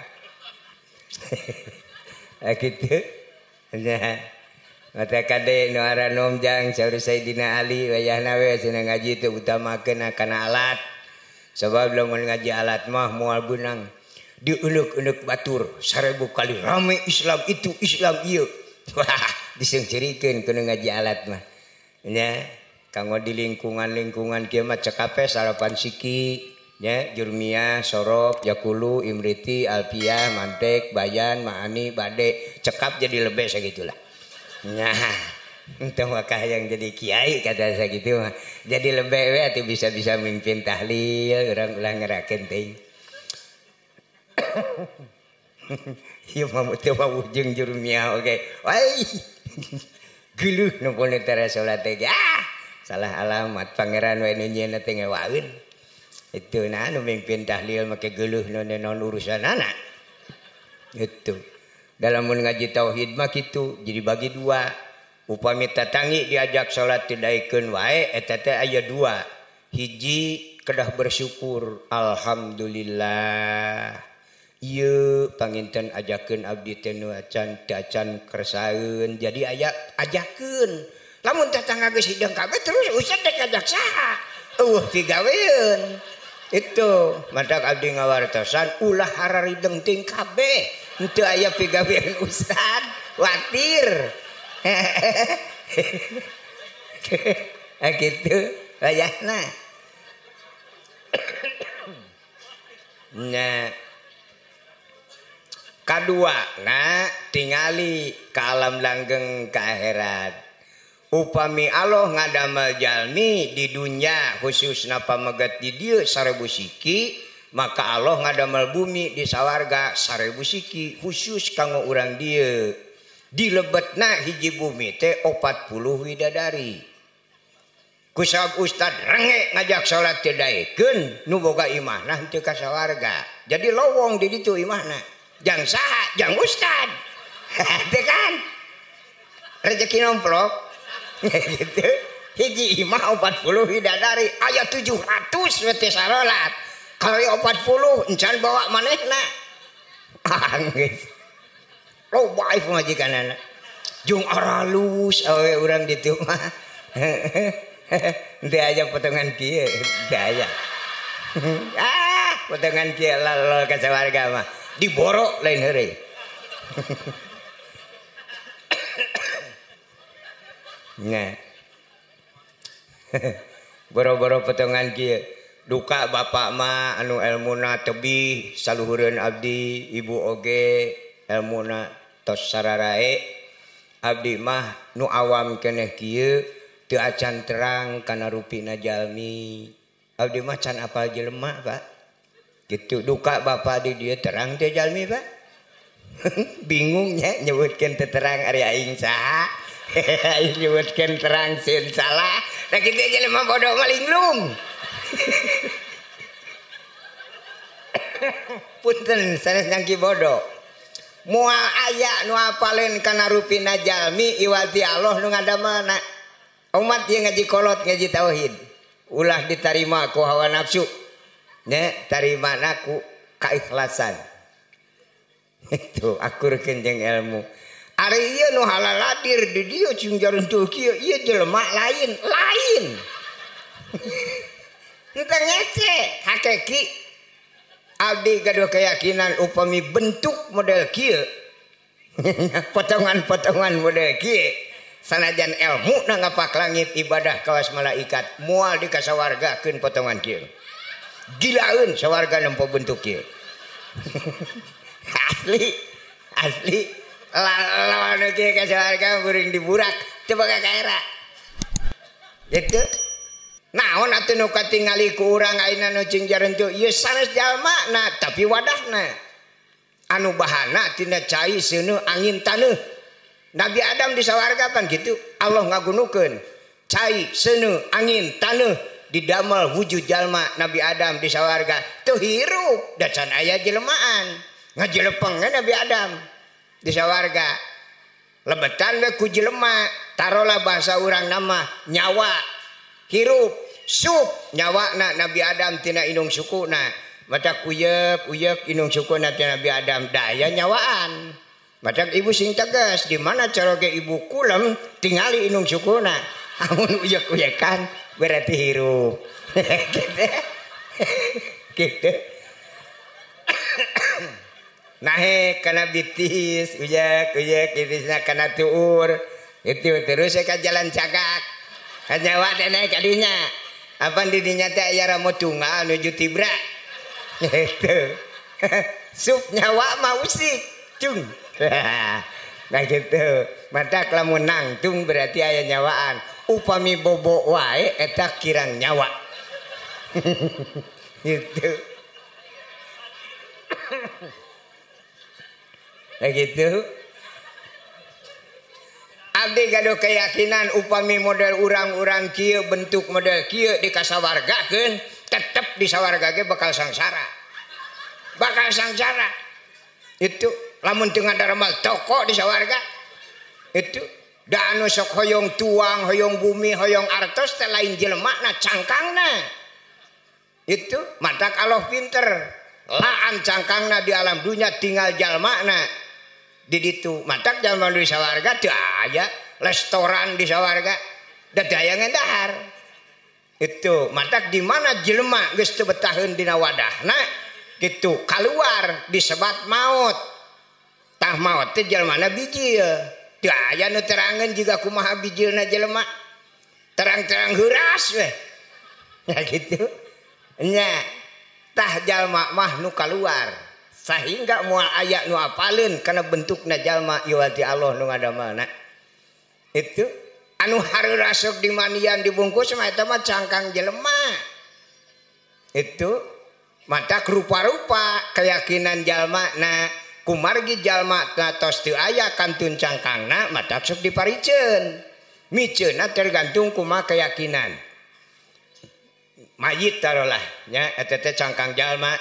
Gitu. Nah, mata kade nu aranom jang saur Sayyidina Ali wayahna we cenah ngaji teu utamakeun kana alat. Sabab lamun ngaji alat mah moal beunang. Dieuleuk-euleuk batur 1000 kali rame Islam itu Islam ieu. Wah, diseungceurikeun ku nu ngaji alat mah. Nya, kanggo di lingkungan-lingkungan kieu mah cekape salapan siki. Ya, Jurmiyah, Sorop, Yakulu, Imriti, Alpiyah, Mantek, Bayan, Ma'ani, Bade, cekap jadi lebih segitulah. Nah, entah wakah yang jadi kiai kata saya gitu mah. Jadi lebih we atuh bisa-bisa mimpin tahlil, urang ulah ngerakeun teuing. Ieu mah teu wujung Jurmiyah oge. Wai. Geuleuh nu pun tara salat teh. Ah, salah alamat pangeran we nu nyieun teh ngewaeun. Itu nah nu mimpin tahlil make geuleuh non urusan anak. Itu. Dalam mun ngaji tauhid mah kitu, jadi bagi dua. Upami tatangi diajak salat teu daekeun wae eta teh aya dua. Hiji kedah bersyukur, alhamdulillah. Ieu panginten ajakeun abdi teh nu acan teu acan kersaeun, jadi aya ajakeun. Lamun tatangga geus hidang kabeh terus ustad teh ajak saha? Eueuh pigaweun. Itu matak abdi ngawartosan ulah hararideng ting kabeh henteu aya pigawean ustad watir. Gitu wayahna. Nya kadua na tingali ka alam langgeng ka akhirat. Upami Allah ngadamel jalmi di dunya khususna pamegat di dieu 1000 siki, maka Allah ngadamel bumi di sawarga 1000 siki khusus kanggo urang dieu. Dilebetna hiji bumi teh 40 widadari. Kusabab ustad renge ngajak salat teu daekeun nu boga imahna henteu ka sawarga. Jadi lowong di ditu imahna. Jang saha? Jang ustad. Teu kan? Rezeki nomplok. Gitu. Hiji imah 40 widadari aya 700 we teh sarolat. Kali 40 encan bawa manehna. Geus. Loba ieu pamajikanana. Jeung aralus awe urang ditu mah. Henteu aya potongan kieu, henteu aya. Ah, potongan kieu lalol ka sawarga mah. Diborok lain heureuy. Nah. Boro-boro potongan kieu. Duka bapak mah anu elmuna tebih saluhureun abdi, ibu oge elmuna tos sararae. Abdi mah nu awam keneh kieu teu acan terang kana rupina jalmi. Abdi mah can apal jelema, Pak. Gitu duka bapak di dieu terang teh jalmi, Pak. Bingungnya nyebutkeun teu terang ari aing saha. Aing nyebutkeun terang sieun salah. Da kitu jelema bodoh malinglung. Punten sanes nyangki bodoh. Moal aya nu apaleun kana rupina jalmi iwati Allah nu ngadamelna. Umat ieu ngaji kolot ngaji tauhid. Ulah ditarima ku hawa nafsu. Nya tarimana ku kaikhlasan. Itu akurkeun jeung ilmu. Ari ieu nu halaladir di dieu cing jaruntul kieu ieu jelema lain, lain. Henteu ngece hakiki. Abdi gaduh keyakinan upami bentuk model kieu. Potongan-potongan model kieu sanajan ilmu na ngapak langit ibadah kawas malaikat moal dikasawargakeun potongan kieu. Gilaeun sawarga nempo bentuk kieu. Asli, asli. Lawan kieu ka sawarga beuring diburak teu boga kaera. Gitu. Naon atuh nu katingali ku urang ayeuna nu cing jarentu ieu sanes jalmana tapi wadahna. Anu bahana tina cai seuneu angin taneuh. Nabi Adam di sawarga pan kitu Allah ngagunukeun cai seuneu angin taneuh didamel wujud jalma Nabi Adam di sawarga teu hirup da can aya jelmaan. Ngajelepeng Nabi Adam di sawarga lebetan we ku jelema tarolah bahasa urang nama nyawa hirup sup nyawana Nabi Adam tina inung sukuna matak uyek uyek inung sukuna tina Nabi Adam daya nyawaan matak ibu sing tegas di mana caroge ibu kulem tingali inung sukuna amun uyek uyekan berarti hirup. Gitu gitu. Nahe kana bitis uyek uyek bitisna kana tuur itu terus ka jalan cagak nyawa teh naik kadinya apan di dinya teh aya ramo tunggal nuju tibra gitu. Sup nyawa mah usik cung. Nah gitu matak lamun nangtung berarti aya nyawaan upami bobo wae eta kirang nyawa. Gitu. Nah gitu. Abdi gaduh keyakinan upami model urang-urang kieu bentuk model kieu dikasawargakeun tetep di sawarga ge bakal sangsara. Bakal sangsara. Itu lamun teu ngadarmal toko di sawarga. Itu da anu sok hoyong tuang, hoyong bumi, hoyong artos teh lain jelemana cangkangna. Itu matak Allah pinter. Laan cangkangna di alam dunya tinggal jalmana. Di ditu matak jalma di sawarga teu aya restoran di sawarga da teu aya ngendahar. Itu matak di mana jelema geus teu betaheun dina wadahna gitu kaluar disebat maut. Tah maut teh jelmana bijil. Teu aya nu terangeun jiga kumaha bijilna jelema. Terang-terang heuras we. Ya gitu. Nya tah jalma mah nu kaluar. Sehingga moal aya nu apaleun kana bentukna jalma ieu ti Allah nu ngadamelna. Itu anu hareurasuk di manian dibungkus mah eta mah cangkang jelema. Itu matak rupa-rupa keyakinan jalma na kumargi jalma na tos teu aya kantun cangkangna matak sok dipariceun. Miceunna tergantung kumaha keyakinan. Mayit tarolah nya eta teh cangkang jalma.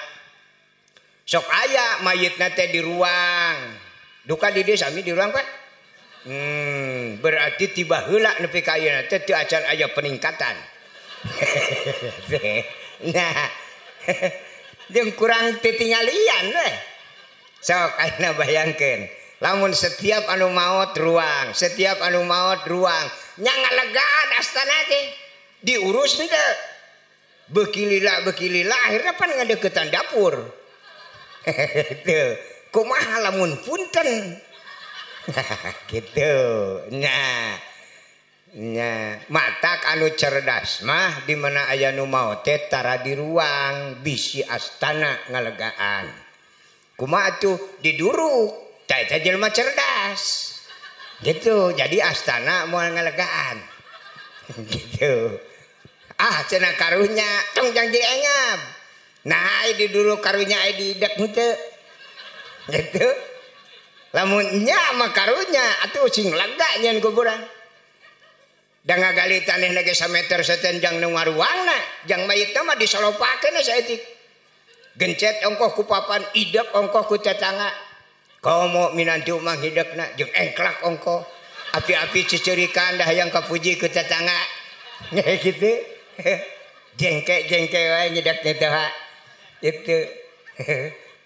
Sok aya mayitna teh di ruang. Duka di dieu sami di ruang Pak. Berarti tiba heula nepi ka ayeuna teh teu acan aya peningkatan. Nah, jeung kurang titingalian we. Sok ayeuna bayangkeun, lamun setiap anu maot ruang, setiap anu maot ruang, nya ngalegaan astana teh diurus henteu. Beuki lila akhirna pan ngadeukeutan dapur. Gitu. Kumaha lamun punten. Gitu. Nya. Nya, matak anu cerdas mah di mana aya nu maot teh tara di ruang bisi astana ngalegaan. Kumaha atuh diduruk, tah eta jelema cerdas. Gitu, jadi astana moal ngalegaan. Gitu. Ah cenah karunya tong jang jadi engap. Nah, ai diduruk karunya ai diidek henteu. Gitu. Lamun nya mah karunya atuh sing lega nyeun kuburan. Da ngagali tanehna ge sameter seten jang nu ngaruangna, jang mayitna mah disolopakeun saeutik. Gencet ongkoh ku papan, idep ongkoh ku tetangga. Komo minantu mah hidepna jeung engklak ongkoh. Api-api cicurikan dah hayang kapuji ku tetangga. Gitu. Jengke-jengke wae nyedak teh ha. Itu.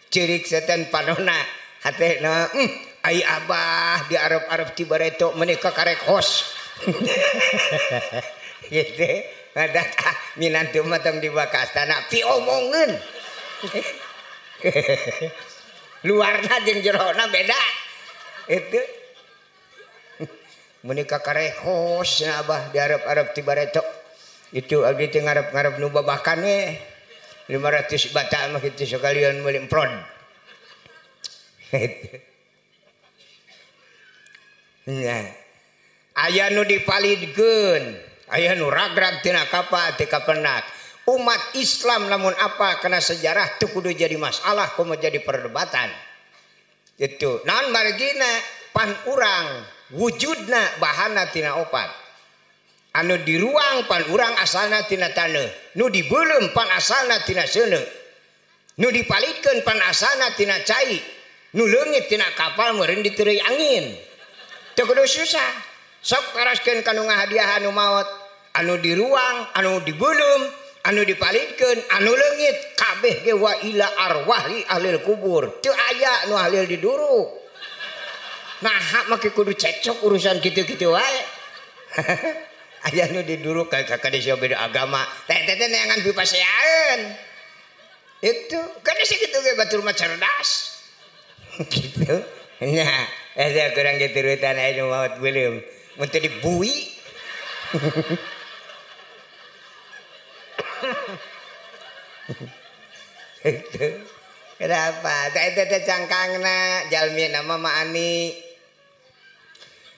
Ceurik setan panona hatena ai abah di Arab-Arab ti bareto meuni ka karek hos. Gitu. Ada minantu mah tong dibakas tanah piomongeun. Luarna jeung jerona beda. Itu. Meuni ka karek hos abah di Arab-Arab ti bareto. Itu abdi teh ngarep-ngarep nu babakan we. 500 bata mah kitu sekalian meuli emprod. Nah, aya nu dipalidkeun, aya nu ragrag tina kapal teu kapenak. Umat Islam lamun apa kana sejarah teu kudu jadi masalah komo jadi perdebatan. Itu naon margina pan urang wujudna bahana tina opat. Anu di ruang pan urang asalna tina taneuh, nu dibeuleum pan asalna tina seuneu, nu dipalidkeun pan asalna tina cai, nu leungit tina kapal meureun diteureuy angin. Teu kudu susah. Sok taraskeun ka nu ngahadiahan nu maot, anu di ruang, anu dibeuleum, anu dipalidkeun, anu leungit kabeh ge wa ila arwahi ahlil kubur. Teu aya nu ahlil diduruk. Nah, make kudu cekcok urusan kitu-kitu wae. Aya nu diduruk ka kadesa beda agama. Teh teh neangan pipasean. Itu kan sakitu ge batur mah cerdas. Gitu. Nah, eta kurang diturutan aya nu maot beuleum. Mun teu dibui. Itu. Kenapa? Teh teh cangkangna jalmi nama ma ani.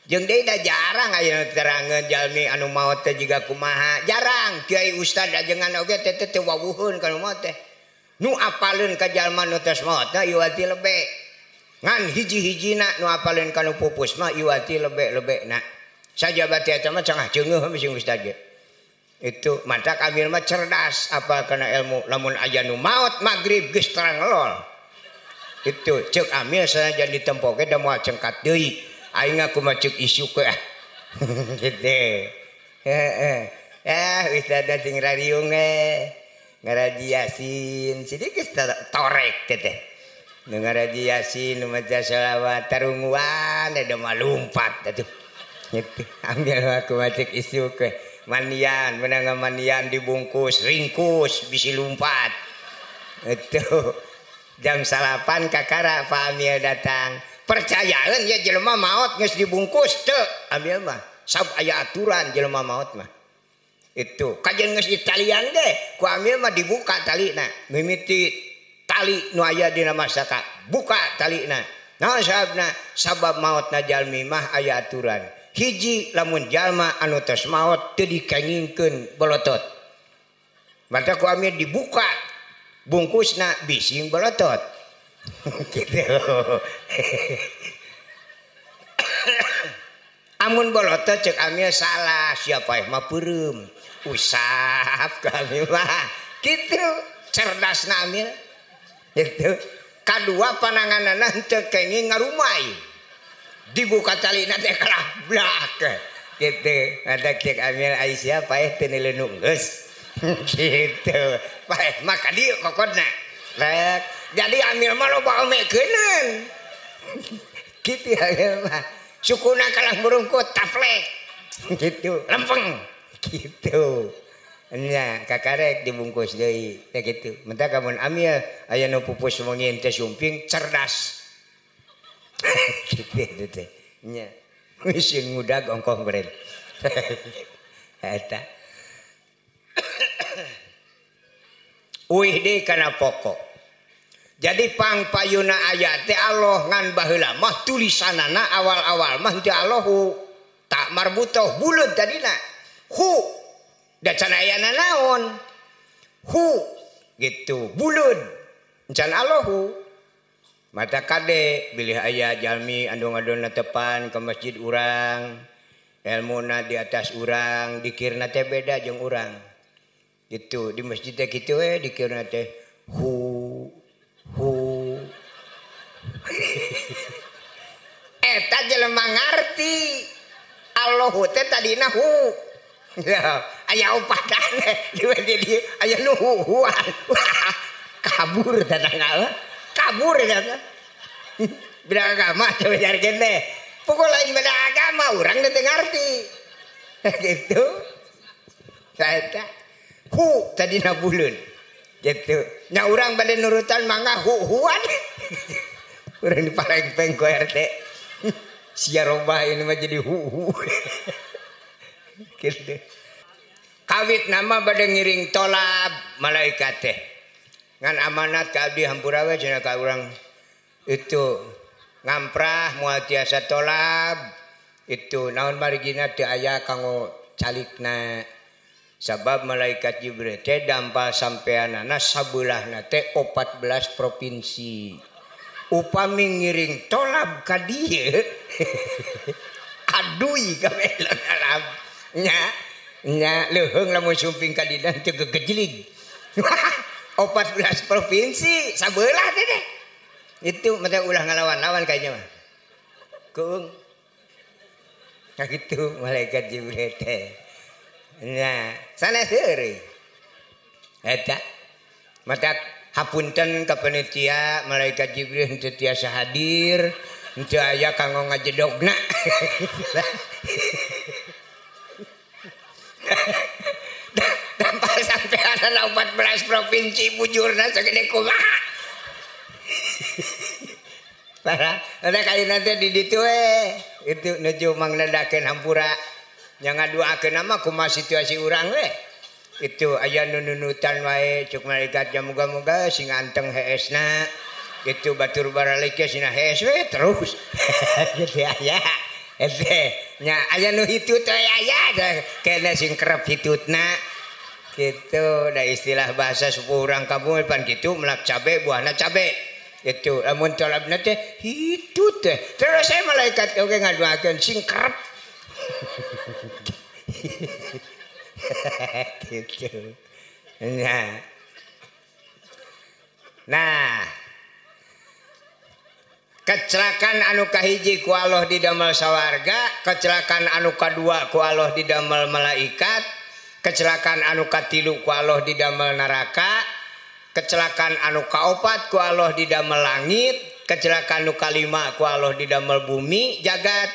Jeung deui da jarang aya nu terangeun jalmi anu maot teh jiga kumaha. Jarang kiai ustad ajengan oge teh teh wawuheun ka nu maot teh. Nu apaleun ka jalma nu tos maot na iwati lebe. Ngan hiji-hijina nu apaleun ka nu pupus mah iwati lebe-lebena. Sajabati eta mah cangah ceungeuh sing ustad ge. Itu mata kamil mah cerdas apal kana ilmu. Lamun aya nu maot magrib geus terang lol. Itu ceuk amil sanajan ditempo ge da moal cengkat deui. Aing aku mah ceuk isu ke ah. Gitu. Heeh. Ustad sing rariung ngaraji Yasin sidik geus torek teh. Nu ngaraji Yasin nu maca selawat tarunguan da mah lumpat atuh. Gitu. Ambil aku mah ceuk isu ke. Manian menang manian dibungkus ringkus bisi lumpat. Itu jam salapan kakara Pak Amil datang. Percayaan ya jelema maot geus dibungkus teu ambil mah sab aya aturan jelema maot mah. Itu kajian geus ditalian ge ku amil mah dibuka talina mimiti tali nu aya dina masaka buka talina. Naon sababna? Sabab maotna jalmi mah aya aturan. Hiji lamun jalma anu tos maot teu dikengingkeun bolotot. Maka ku amil dibuka bungkusna bising bolotot. Gitu. Amun bolotot cek amil salah siapa mah peureum. Usap kami mah. Gitu cerdasna amil. Gitu. Kadua pananganana henteu kenging ngarumai. Dibuka talina teh kalah blak. Gitu. Ada cek amil ai siapa teh neuleun geus. Gitu. Paeh mah ka dieu kokodna. Rek. Jadi amil mah loba omekeuneun. Kitu amil mah. Sukuna kalah murungkut taplek. Gitu, lempeng. Gitu. Nya kakarek dibungkus deui teh kitu. Mentak kamun amil aya nu pupus mungin teh sumping cerdas. Kitu teh. Nya. Sieun ngudag ongkoh beureun. Eta. Uih deui kana pokok. Jadi pangpayuna ayat teh Allah ngan baheula mah tulisanana awal-awal mah teu Allahu tak marbutoh buleud tadina hu da can aya nanaon hu gitu buleud can Allahu Mata kade bilih aya jalmi andong-andongna tepan ke masjid urang, ilmuna di atas urang, dikirna teh beda jeung urang. Gitu di masjid teh kitu we dikirna teh hu hu. Eta jelema ngarti. Allahu teh tadina hu. Ya, aya opatan di aya nu huan. Kabur tatangga. Kabur ya. Beda agama coba jarkeun teh. Pokok lain beda agama urang teh ngarti. Gitu. Saeta hu tadina buleun. Gitu. Nya urang bade nurutan mangga hu-huan. Urang diparengpeng ku RT. Sia robah ini mah jadi hu-hu. Gitu. Kawit nama bade ngiring tolab malaikat teh. Ngan amanat ka abdi hampura we cenah ka urang itu ngamprah moal tiasa tolab itu naon marigina teu aya kanggo calikna sabab malaikat Jibril teh dampal sampeanana sabeulahna teh 14 provinsi upami ngiring tolab ka dieu adui kabeh alam nya nya leuheung lamun sumping ka dieu teu gegejlig 14 provinsi sabelah teh teh. Itu mata ulah ngalawan-lawan kayaknya mah. Keung. Nah gitu malaikat Jibril teh. Nah, sanes heureuy. Eta mata hapunten ka panitia malaikat Jibril henteu tiasa hadir, henteu aya kanggo ngajedogna. Dampal sampean 14 provinsi bujurna sagede kumaha. Parah, ada kali nanti di ditu we. Itu nuju mangnedakeun hampura. Nya ngaduakeun mah kumaha situasi urang we. Itu aya nu nunutan wae cuk malaikat ja muga-muga sing anteng heesna. Itu batur baralik ge sina hees we terus. Gitu aya. Eta nya aya nu hitut we aya kena sing kerep hitutna. Gitu da istilah bahasa sepuh urang kampung pan kitu melak cabe buahna cabe. Itu lamun tolabna teh hitut teh. Terus saya malaikat oge ngaduakeun sing kerep. Gitu. Nah. Nah. Kecelakaan anu kahiji ku Allah didamel sawarga, kecelakaan anu kadua ku Allah didamel malaikat, kecelakaan anu katilu ku Allah didamel neraka, kecelakaan anu kaopat ku Allah didamel langit, kecelakaan anu kalima ku Allah didamel bumi jagat,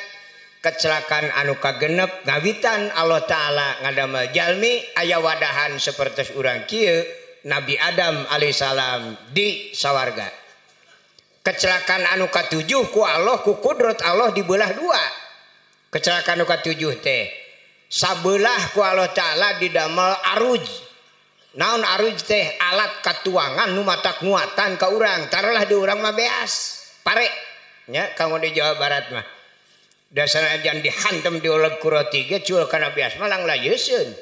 kecelakaan anu kagenep ngawitan Allah Ta'ala ngadamel jalmi aya wadahan sapertos urang kieu Nabi Adam alaihissalam di sawarga. Kecelakaan anu katujuh ku Allah ku kudrat Allah dibelah dua. Kecelakaan anu katujuh teh sabelah ku Allah Ta'ala didamel aruj. Naon aruj teh alat katuangan nu matak nguatan ka urang. Taruhlah di urang mah beas pare nya kanggo di Jawa Barat mah. Dasar ajan dihantem dioleg ku roti ge cul kana beas mah langlayeuseun.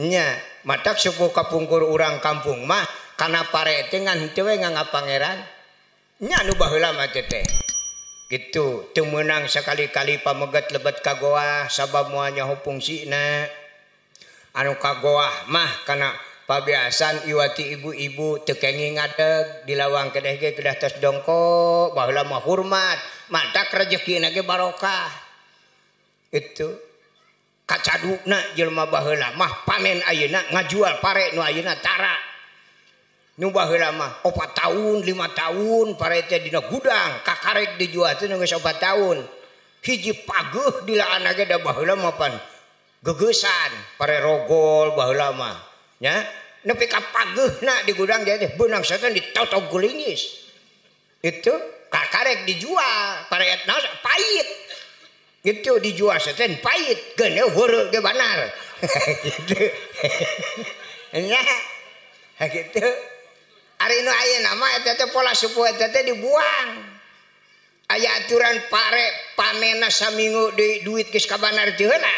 Nya matak sepuh kapungkur urang kampung mah kana pare teh ngan henteu we ngangga pangeran. Nya nu baheula mah teh. Gitu teu meunang sakali-kali pameget lebet ka goah sabab moal nyaho fungsina. Anu ka goah mah kana pabiasan iwati ibu-ibu teu kenging ngadeg di lawang kedeh ge kedah tos dongkok baheula mah hormat matak rejekina ge barokah. Itu kacaduna jelema baheula mah panen ayeuna ngajual pare nu ayeuna tara. Nu baheula mah 4 tahun 5 tahun pare teh dina gudang kakarek dijual teh geus 4 tahun. Hiji pageuh dilaan ge da baheula mah pan gegeusan pare rogol baheula mah nya nepi ka pageuhna di gudang dia teh beunang setan ditotog gulingis. Itu kakarek dijual pare etna pahit. Gitu dijual setan pahit geuneuh heureut ge banar. Gitu. Nya gitu. Ari nu ayeuna mah eta teh pola sepuh eta teh dibuang. Aya aturan pare panenna saminggu deui duit geus kabanar teu heula.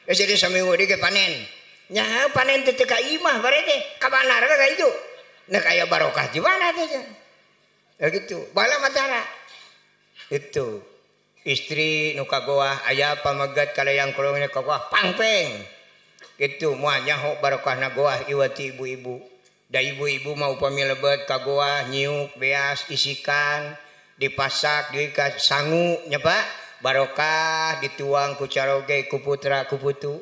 Geus jadi saminggu deui ge panen. Nya panen teh teu ka imah pare teh kabanar ka itu. Nah kaya barokah di mana teh. Ya gitu bala matara itu istri nu kagoah aya pamegat kalayang kolongna kagoah pangpeng gitu moal nyaho barokahna goah iwati ibu-ibu da ibu-ibu mah upami lebet ka goah nyiuk beas isikan dipasak diikat sangu nya Pak barokah dituang ku caroge ku putra ku putu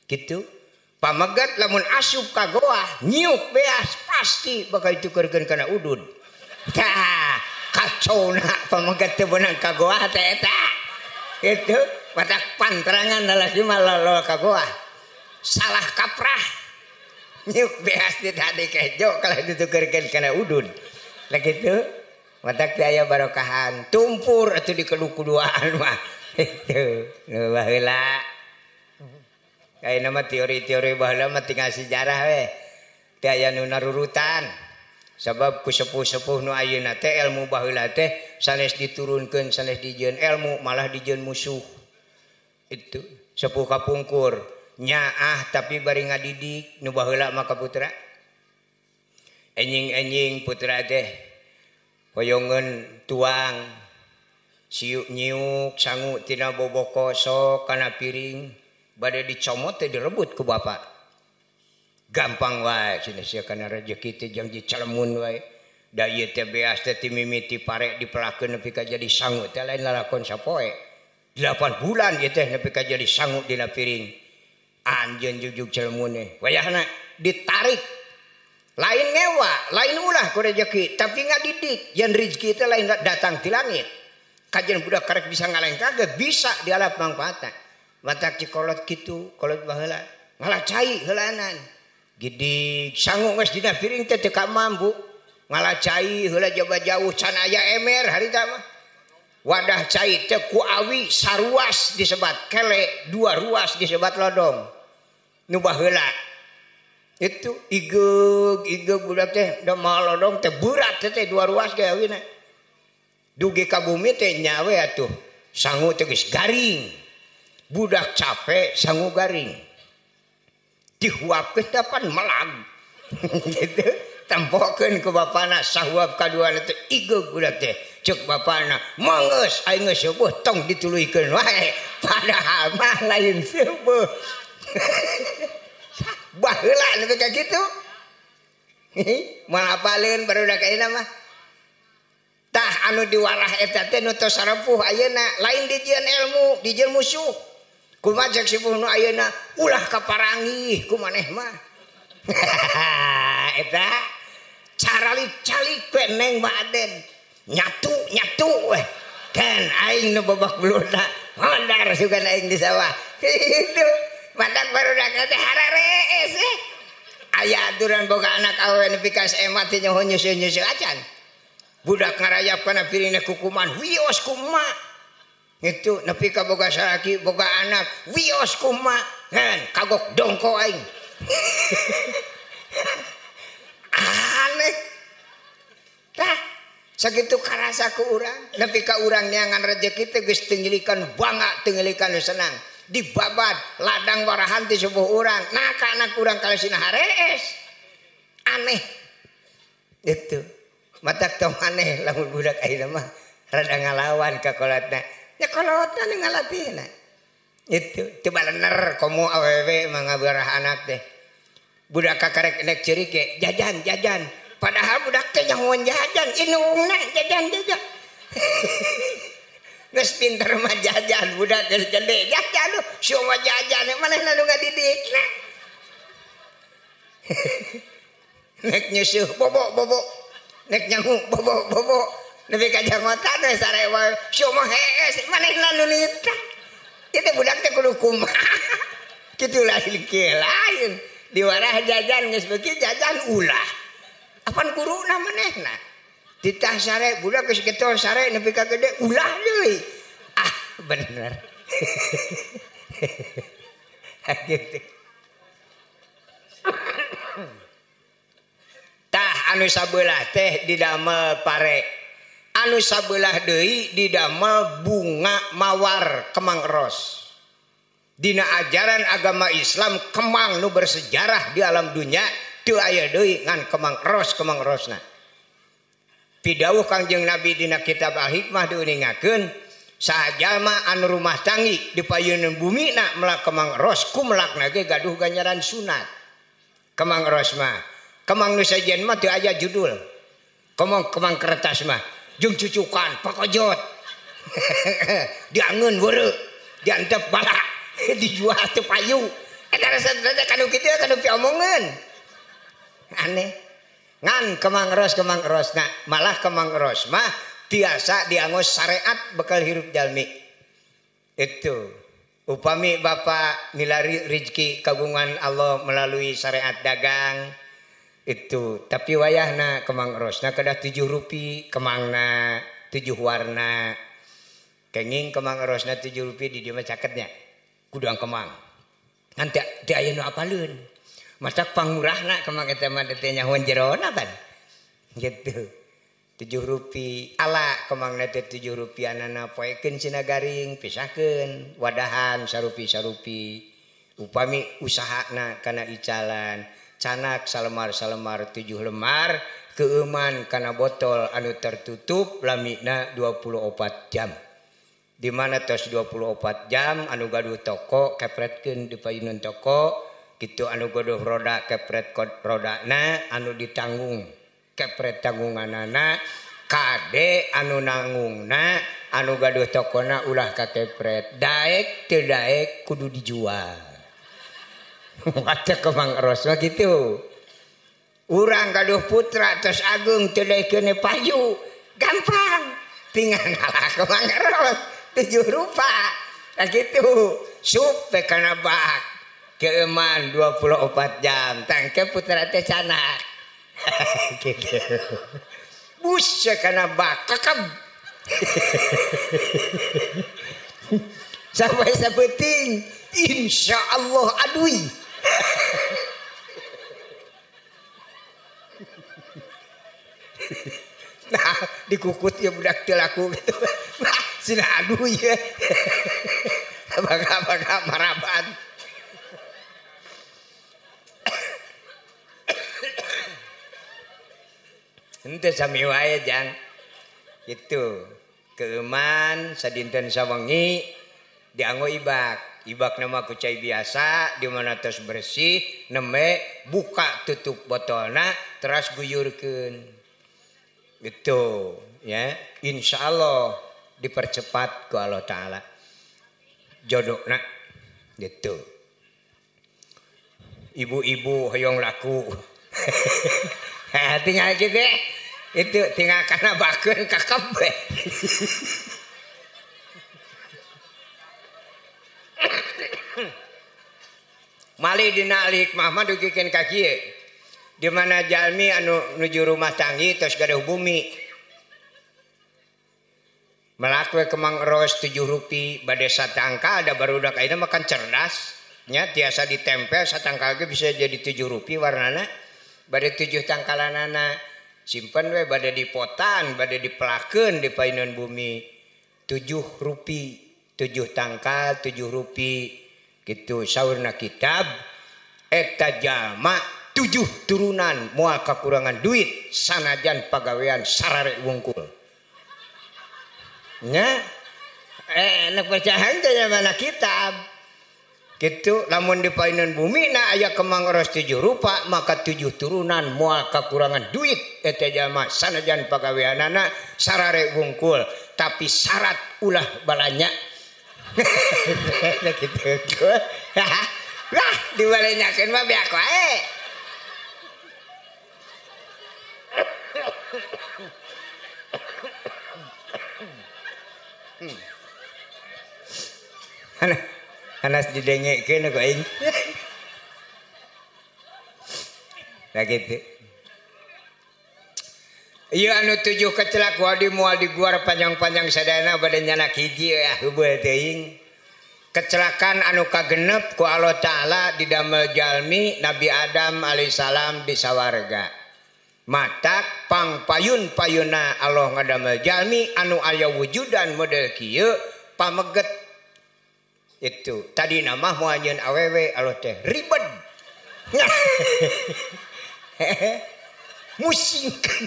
gitu pamegat lamun asup ka goah nyiuk beas pasti bakal ditukerkeun kana udud. Tah kacau na pamegat teu beunang ka goah teh eta gitu batak pantrangan lalaki mah lolol ka goah salah kaprah nyiuk beas di tadi kejo kalau ditukerkeun kana udud lah gitu matak teh aya barokahan tumpur atuh dikedu-kuduaan mah itu nu baheula ayeuna mah teori-teori baheula mah tinggal sejarah we teh aya nu narurutan sabab ku sepuh-sepuh nu ayeuna teh ilmu baheula teh sanes diturunkeun sanes dijieun ilmu malah dijieun musuh itu sepuh kapungkur nyaah tapi bari ngadidik nu baheula mah ka putra enjing-enjing putra teh hoyongeun tuang siuk nyiuk sangu tina boboko sok kana piring bade dicomot teh direbut ku bapak gampang wae cenah sia kana rejeki teh jang dicelemun wae da ieu teh beas teh ti mimiti pare dipelakeun nepi ka jadi sangu teh lain lalakon sapoe 8 bulan ieu teh nepi ka jadi sangu dina piring anjeun jugjug celemune wayahna ditarik lain ngewa lain ulah ku rejeki tapi ngadidik yen rezeki teh lain datang ti langit kajian budak karek bisa ngalengkah ge bisa dialap mangfaatna matak cikolot kitu kolot baheula ngalah cai heulanan gidig sangu geus dina piring teh teu kamambu ngalah cai heula jaba jauh can aya emer harita mah wadah cai teh ku awi saruas disebat kele dua ruas disebat lodong nu baheula itu igeug igeug budak teh da maha lodong teh berat teh dua ruas ge awina dugi ka bumi teh nya we atuh sangu teh geus garing budak capek sangu garing dihuapkeun dapan melag gitu tempokeun ku bapana sahuap kaduana teh igeug budak teh cek bapana mangeus aing geus seueuh tong dituluykeun wae padahal mah lain seueuh baheula nepi ka kitu moal apaleun barudak ayeuna mah tah anu diwarah eta teh nu tos sarepuh ayeuna lain dijieun ilmu dijieun musuh kumaha cek sepuh nu ayeuna ulah kaparangih ku maneh mah eta caralik-calik we neng mah aden nyatu nyatu weh kan aing nu babak beluna mondar sugan aing di sawah kitu matak barudak teh hararees eh aya aturan boga anak awewe nepi ka SMA teh nyaho nyeuseun-nyeuseun acan budak ngarayap kana piringna kukuman wios ku emak itu nepi ka boga salaki boga anak wios ku emak ngan kagok dongko aing aneh tah sakitu karasa ku urang nepi ka urang neangan rejeki teh geus teu nyelikan bangga teu nyelikan senang dibabat ladang warahan ti sepuh urang nah ka anak urang kalesina harees aneh itu matak tong aneh lamun budak ayeuna mah rada ngalawan ka kolotna nya kolotna nu ngalatihna itu teu balener komo awewe mah ngabarah anak teh budak kakarek nek ceurik ge jajan jajan padahal budak teh nyahoan jajan indungna jajan jajan geus pinter mah jajan budak geus gede jajan lu sia mah jajan manehna nu ngadidikna nek nyeusuh bobo bobo nek nyangu bobo bobo nepi ka jangotan we sarewa sia mah hees manehna nu nitah ieu budak teh kudu kumaha kitu lain kieu lain diwarah jajan geus beuki jajan ulah apan guruna manehna titah sare budak geus getol sare nepi ka gede ulah deui ah bener gitu tah anu sabelah teh didamel pare anu sabelah deui didamel bunga mawar kemang ros dina ajaran agama Islam kemang nu bersejarah di alam dunia teu aya deui ngan kemang ros kemang rosna. Pidawuh Kangjeng Nabi dina kitab Al-Hikmah diuningakeun sajalma anu rumah tanggi di payunan bumi na melak kemang ros kumelakna ge gaduh ganjaran sunat. Kemang ros mah, kemang nu sejen mah teu aya judul. Kemang kemang kertas mah jeung cucukan pakojot. Diangeun weureu, diantep balak, dijual teu payu. Eta resep kanu kitu kanu piomongeun. Aneh. Ngan kemang ros nah malah kemang ros mah tiasa dianggo syariat bekal hirup jalmi. Itu upami bapak milari rezeki kagungan Allah melalui syariat dagang itu, tapi wayahna kemang rosna kedah 7 rupi kemangna 7 warna. Kenging kemang rosna 7 rupi di dieu mah caketnya kudang kemang. Ngan teu aya nu apaleun. Masak pangmurahna kemang eta mah teh nyahoan jerona pan. Gitu. 7 rupi ala kemangna teh 7 rupianana poekeun cina garing pisahkeun wadahan sarupi-sarupi. Upami usahana kana icalan canak salemar-salemar 7 lemar keueuman kana botol anu tertutup lamina 24 jam. Di mana tos 24 jam anu gaduh toko kepretkeun di payunan toko. Gitu anu gaduh roda kepret rodana anu ditanggung kepret tanggunganana kade anu nangungna anu gaduh tokona ulah kakepret daek teu daek kudu dijual. Wae kemang ros mah kitu. Urang gaduh putra tos agung teu daekeun payu gampang tinggal ngalah kemang ros 7 rupa. Nah kitu sup we kana bak keeman 24 jam tangke putra teh canak. Gitu. Bus kana bak kakab. Sampai sapeting insyaallah adui. Nah dikukut ya budak teu laku gitu. Nah sina adui ya. Baga-baga maraban. Henteu sami wae jang. Gitu. Keuman sadinten sawengi dianggo ibak. Ibak nama ku cai biasa di mana tos bersih neme buka tutup botolna teras guyurkeun. Gitu ya. Insyaallah dipercepat ku Allah Taala. Jodohna gitu. Ibu-ibu hoyong laku. Tinggal gitu itu tinggal karena bakeun kakep we. Mali dina al-hikmah mah dugikeun ka kieu. Di mana jalmi anu nuju rumah tanggi tos gaduh bumi. Melak we kemang ros 7 rupi bade satangkal da barudak ayeuna mah kan cerdas nya tiasa ditempel satangkal ge bisa jadi 7 rupi warnana. Bade 7 tangkalanana simpen we bade dipotan bade dipelakeun di payunan bumi 7 rupi 7 tangkal 7 rupi gitu saurna kitab eta jalma 7 turunan moal kakurangan duit sanajan pagawean sarare wungkul nya enak percayaan teh mana kitab gitu lamun di payunan bumi na aya kemang ros 7 rupa maka 7 turunan moal kakurangan duit eta jalma sanajan pagaweanana sarare wungkul tapi syarat ulah balanya. Gitu. Wah dibalenyakeun mah beak wae. Anas didengekeun ku aing. Nah gitu. Ieu anu 7 kecelak wadi moal diguar panjang-panjang sadayana bade nyanak hiji ah heubeul teuing. Kecelakaan anu kagenep ku Allah Ta'ala didamel jalmi Nabi Adam alaihissalam di sawarga. Matak pangpayun-payuna Allah ngadamel jalmi anu aya wujudan model kieu pameget. Itu tadi nama moal nyeun awewe Allah teh ribet. Musingkeun.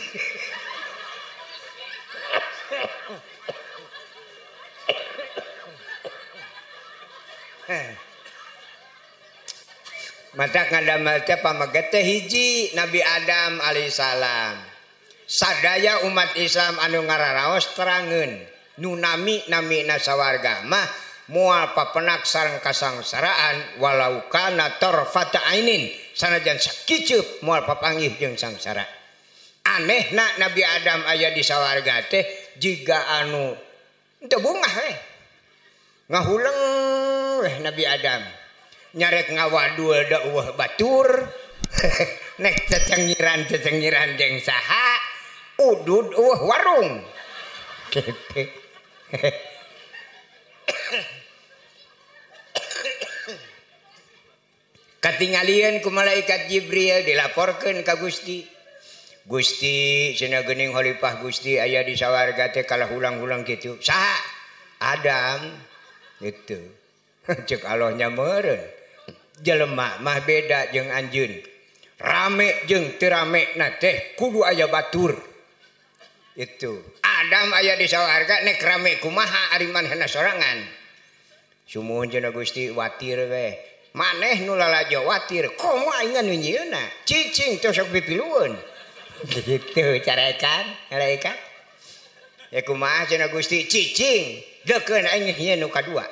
Mata ngadamel teh pameget teh hiji Nabi Adam alaihissalam. Sadaya umat Islam anu ngararaos terangeun nu nami-namina sawarga mah moal papenak sareng kasangsaraan walau kana tarfata ainin sanajan sakicup moal papanggih jeung sangsara. Anehna Nabi Adam aya di sawarga teh jiga anu teu bungah we. Ngahuleng weh Nabi Adam. Nyarek ngawadul da eueuh batur. Nek cecengiran-cecengiran jeung saha udud eueuh warung. Gitu. Katingalieun ku malaikat Jibril dilaporkeun ka Gusti. Gusti cenah geuning khalifah Gusti aya di sawarga teh kalah ulang-ulang kitu. Saha? Adam. Gitu. Cek Allahnya meureun. Jelema mah beda jeung anjeun. Rame jeung teu rame na teh kudu aya batur. Itu. Adam aya di sawarga nek rame kumaha ari manehna sorangan. Sumuhun cenah Gusti watir we. Maneh nu lalajo watir komo aing nu nyieunna. Cicing teh sok pipilueun. Gitu carekan malaikat. Ya kumaha cenah Gusti cicing deukeun aing nyieun nu kadua.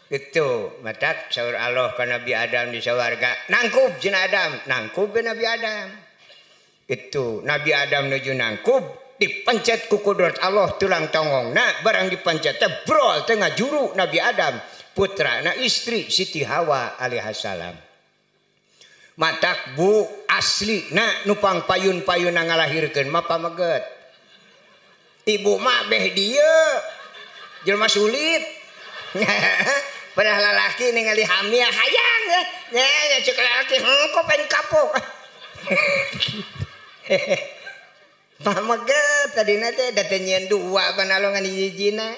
Itu matak saur Allah ka Nabi Adam di sawarga nangkub cenah Adam nangkub Nabi Adam. Itu Nabi Adam nuju nangkub dipencet ku kudrat Allah tulang tongongna barang dipencet teh brol teh ngajuru Nabi Adam putrana istri Siti Hawa alaihissalam. Matak bu asli na nupang payun-payun ngalahirkeun mah pameget. Ibu mah beh dieu jelema sulit. Padahal lalaki ningali hamil hayang nya cek lalaki hengko pengen kapok. Pameget tadina teh da teh nyieun dua panalongan hijina.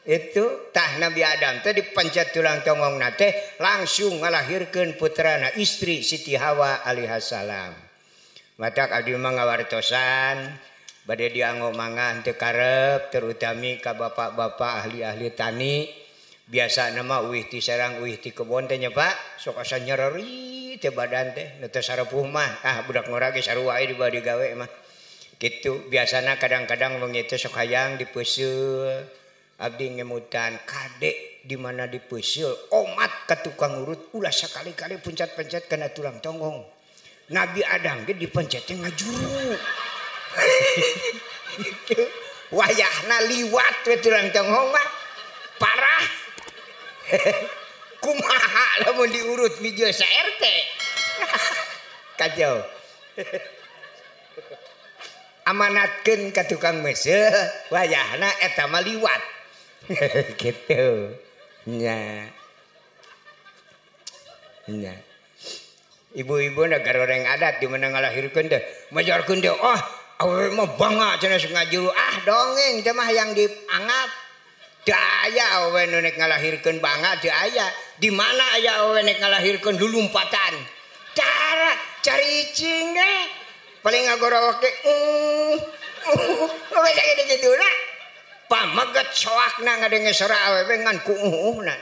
Itu tah Nabi Adam teh dipencet tulang tongongna teh langsung ngalahirkeun putrana istri Siti Hawa alaihissalam. Matak abdi mah ngawartosan bade dianggo mangga teu karep terutami ka bapak-bapak ahli-ahli tani. Biasa nama uih ti sarang uih ti kebon teh nya Pak sok asa nyereri teh badan teh nu teu sarepuh mah ah budak ngora ge sarua we dibari gawe mah kitu biasana kadang-kadang wengi teh sok hayang dipeuseul abdi ngemutan kade di mana dipeuseul omat ka tukang urut ulah sakali-kali pencet-pencet kana tulang tonggong. Nabi Adam ge dipencet teh ngajuru. Gitu wayahna liwat we tulang tonggong mah parah. Kumaha lamun diurut bijil sa RT. Kacau. Amanatkeun ka tukang meuseuh wayahna eta mah liwat. Gitu. Nya. Nya. Ibu-ibu na garoreng adat di mana ngalahirkeun teh, majarkeun teh, oh awewe mah bangga cenah ngajuru. Ah dongeng teh mah yang dianggap. Teu aya awewe nu nek ngalahirkeun bangga teu aya. Di mana aya awewe nek ngalahirkeun lulumpatan? Cara cari cing ge. Paling ngagorowok ge geus sakitu kituna. Pameget soakna ngadenge sora awewe ngan ku uuhna.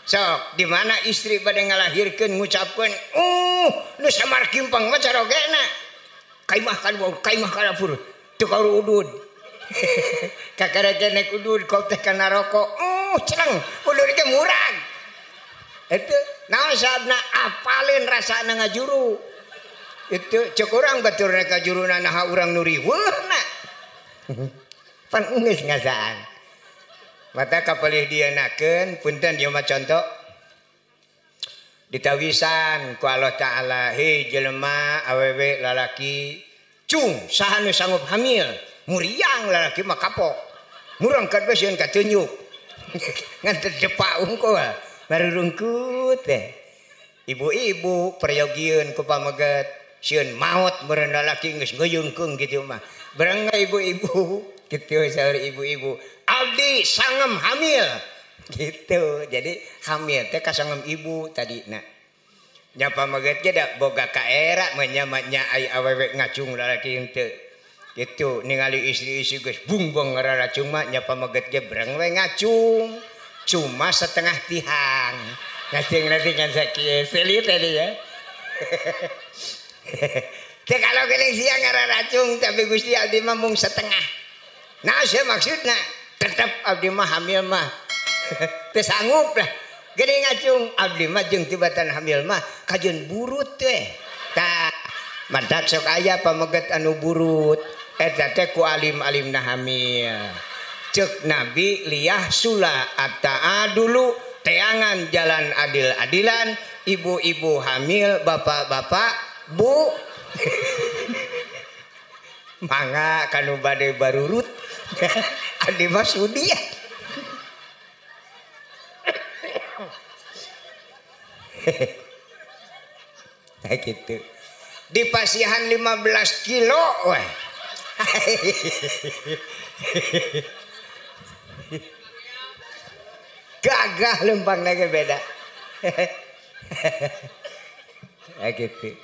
Sok di mana istri bade ngalahirkeun ngucapkeun nu samar kimpang mah carogena. Kaimah ka kaimah ka dapur teu karu udud. Kakara nek udud kau teh kana rokok celeng udud ge murag. Itu naon sababna apaleun rasana ngajuru. Itu cek urang batur rek ngajuruna naha urang nu riweuhna. Pan geus ngasaan. Mata kapalih dienakeun punten ieu mah contoh. Ditawisan ku Allah Ta'ala hei jelema awewe lalaki cung saha nu sanggup hamil. Muriang lalaki mah kapok. Murangkat we sieun katunjuk. Ngan teu depak unggul. Marurungkut teh. Ibu-ibu peryogieun ku pameget sieun maot meureun lalaki geus ngeuyeungkeung kitu mah. Bareng ibu-ibu kitu saur ibu-ibu. Abdi sangem hamil. Gitu. Jadi hamil teh kasangem ibu tadina. Nya pameget ge da boga kaera mah nya ai awewe ngacung lalaki henteu. Gitu ningali istri-istri geus bungbong ngararacung mah nya pameget ge breng we ngacung. Cuma setengah tihang. Ngacung-ngacung kan sakieu selit tadi ya. Teh kalau geuning sia ngararacung tapi Gusti abdi mah mung setengah. Nah sia maksudna tetep abdi mah hamil mah. Teu sanggup lah. Geuning ngacung abdi mah jeung tibatan hamil mah kajeun burut teh. Tah mantak sok aya pameget anu burut. Eta teh ku alim-alimna hamil. Ceuk Nabi liah sula ataa dulu teangan jalan adil-adilan ibu-ibu hamil bapak-bapak bu mangga kanu bade barurut abdi mah sudi ya. Nah gitu di pasihan 15 kilo weh. Gagah lempang lagi beda. Nah gitu.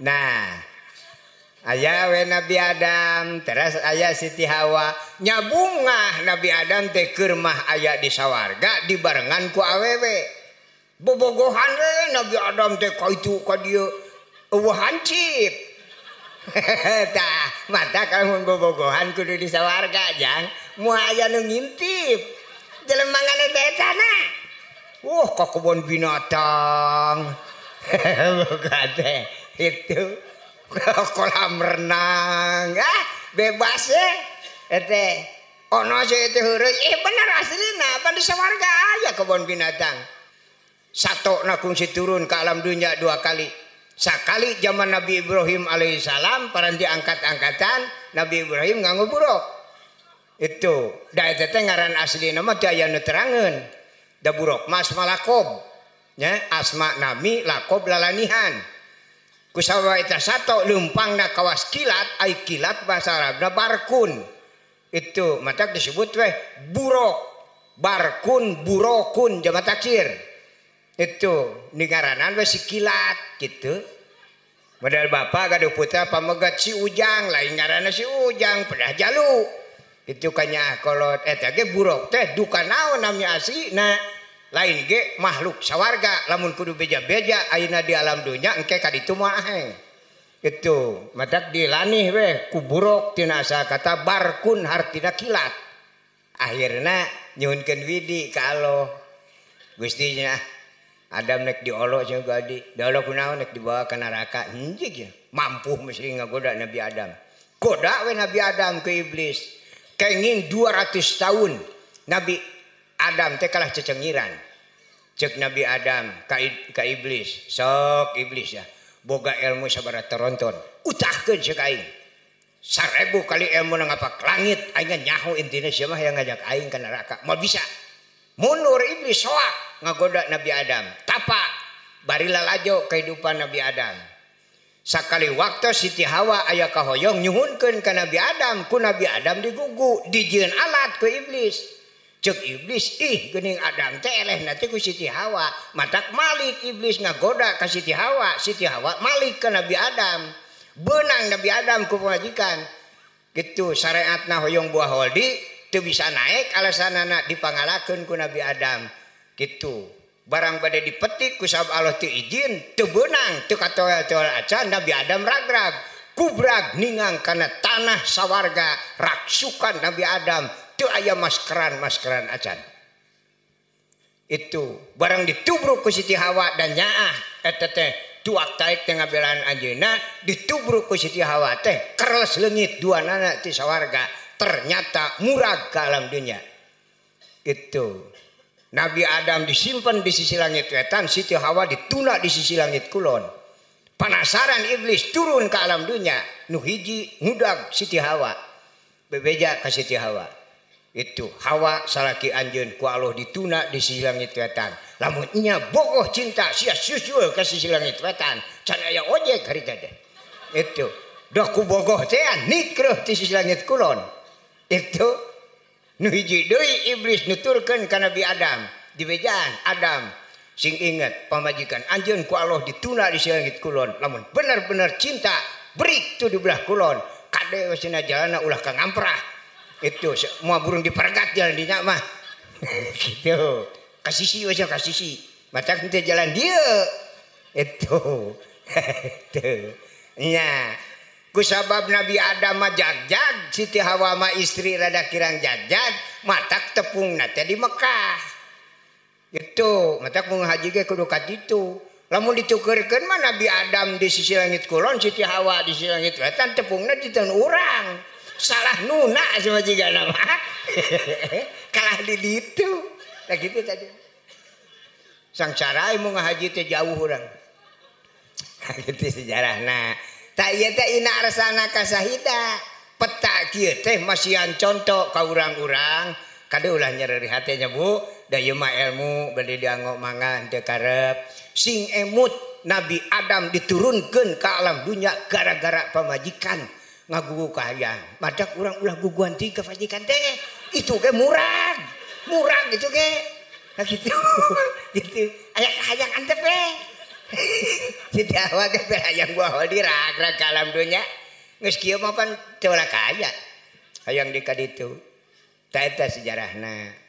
Nah, aya we Nabi Adam, teras aya Siti Hawa. Nyabungah Nabi Adam teh keur mah aya di sawarga dibarengan ku awewe. Bobogohan we Nabi Adam teh ka itu ka dieu eueuh hancip. Tah, mata kalau mun bobogohan kudu di sawarga jang, moal aya nu ngintip. Jelema ngane teh etana. Wah, ka kebon binatang. Boga teh itu kolam renang, ah bebas ya. Teh ono sih itu heureuy, bener aslina, pan di sawarga aya kebon binatang. Satokna kungsi turun ke alam dunia 2 kali. Sakali zaman Nabi Ibrahim alaihissalam paranti angkat-angkatan Nabi Ibrahim nganggo buruk. Itu da eta teh ngaran aslina mah teu aya nu terangeun. Da buruk mas malakob. Nya asma nami lakob lalanihan. Kusawa eta sato leumpangna kawas kilat, ai kilat bahasa Arabna barkun. Itu matak disebut weh buruk. Barkun burokun jama taksir. Itu ningaranan we si kilat gitu. Modal bapak gaduh putra pamegat si Ujang, lain ngaranna si Ujang pedah jalu. Itu kanya kolot eta ge buruk teh duka naon namanya aslina. Lain ge makhluk sawarga lamun kudu beja-beja ayeuna di alam dunya engke ka ditu moal aheng. Itu matak dilanih we ku buruk tina asal kata barkun hartina kilat. Akhirna nyuhunkeun widi ka Allah. Gusti nya Adam nek diolok cenah gadi, diolok kunaon nek dibawa ke neraka. Hinjig ya. Mampu mesti ngagoda Nabi Adam. Goda we Nabi Adam ke iblis. Kenging 200 tahun Nabi Adam teh kalah cecengiran. Cek Nabi Adam ka iblis, sok iblis ya. Boga ilmu sabaraha teronton. Utahkeun ceuk aing. 1000 kali ilmu ngapak langit aing nyaho intina sia mah yang ngajak aing ka neraka. Moal bisa. Mundur iblis soak ngagoda Nabi Adam. Tapa bari lalajo kehidupan Nabi Adam. Sakali waktu Siti Hawa aya kahoyong nyuhunkeun ka Nabi Adam, ku Nabi Adam digugu, dijieun alat ku iblis. Ceuk iblis, ih geuning Adam teh elehna teh ku Siti Hawa. Matak malik iblis ngagoda ka Siti Hawa, Siti Hawa malik ka Nabi Adam. Beunang Nabi Adam ku pamajikan. Gitu syariatna hoyong buah holdi teu bisa naik alasanana dipangalakeun ku Nabi Adam. Gitu. Barang bade dipetik ku sabab Allah teu izin, teu beunang, teu katoel-toel acan Nabi Adam ragrag, kubrag ningang kana tanah sawarga, raksukan Nabi Adam, teu aya maskeran-maskeran acan. Itu barang ditubruk ku Siti Hawa dan nyaah eta teh tuak taek teh ngabelaan anjeunna, ditubruk ku Siti Hawa teh kereles leungit duanana ti sawarga, ternyata murag ka alam dunya. Itu Nabi Adam disimpan di sisi langit wetan, Siti Hawa dituna di sisi langit kulon. Penasaran iblis turun ke alam dunia, nu hiji ngudag Siti Hawa, bebeja ka Siti Hawa. Itu Hawa salaki anjeun ku Allah dituna di sisi langit wetan. Lamun nya bogoh cinta sia susul ka sisi langit wetan, can aya ojek harita teh. Itu dah ku bogoh teh nikreuh di sisi langit kulon. Itu nu hiji deui iblis nuturkeun ka Nabi Adam dibejaan Adam sing inget pamajikan anjeun ku Allah dituna di langit kulon lamun bener-bener cinta Break tuh di belah kulon. Kade we cenah jalanna ulah ka ngamprah. Itu moal burung dipergat jalan dinya mah. Gitu. Ka sisi we ka sisi. Matak teu jalan dieu. Itu. Itu. Nya. Kusabab Nabi Adam mah jagjag, Siti Hawa mah istri rada kirang jagjag, matak tepungna teh di Mekah. Itu, matak mun haji ge kudu ka ditu. Lamun ditukeurkeun mah Nabi Adam di sisi langit kulon, Siti Hawa di sisi langit wetan, tepungna di tanah urang. Salah nuna sama jigana mah. Kalah di ditu. Nah kitu tadi. Sangsara mun ngahaji teh jauh urang. Kitu sejarahna. Tak ieu teh ina arsana kasahida. Peta kieu teh masihan contoh ka urang-urang. Kade ulah nyereri hate nya Bu, da ieu mah ilmu bade dianggo mangga teu karep. Sing emut Nabi Adam diturunkeun ka alam dunya gara-gara pamajikan ngagugu kahayang. Madak urang ulah guguan ti ka pamajikan teh. Itu ge murag. Murag itu ge. Nah kitu. Gitu. Aya kahayang antep we. Siti Hawa ge hayang buah dirag-rag ka alam dunya. Geus kieu mah pan teu ulah kaya. Hayang di ka ditu. Ta eta sejarahna.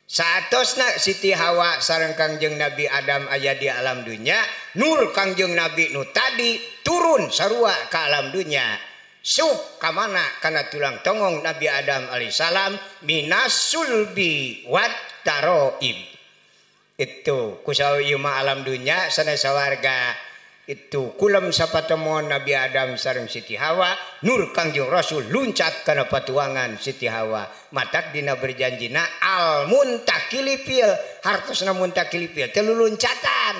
Saatosna Siti Hawa sareng Kangjeng Nabi Adam aya di alam dunya, nur Kangjeng Nabi nu tadi turun sarua ka alam dunya. Sup ka mana kana tulang tongong Nabi Adam alaihissalam minasulbi wat taroib. Itu kusawi ieu mah alam dunya sanes sawarga. Itu kulem sapatemon Nabi Adam sareng Siti Hawa, nur Kangjeng Rasul luncat kana patuangan Siti Hawa. Matak dina berjanjina al muntakilipil, hartosna muntakilipil teu luncatan.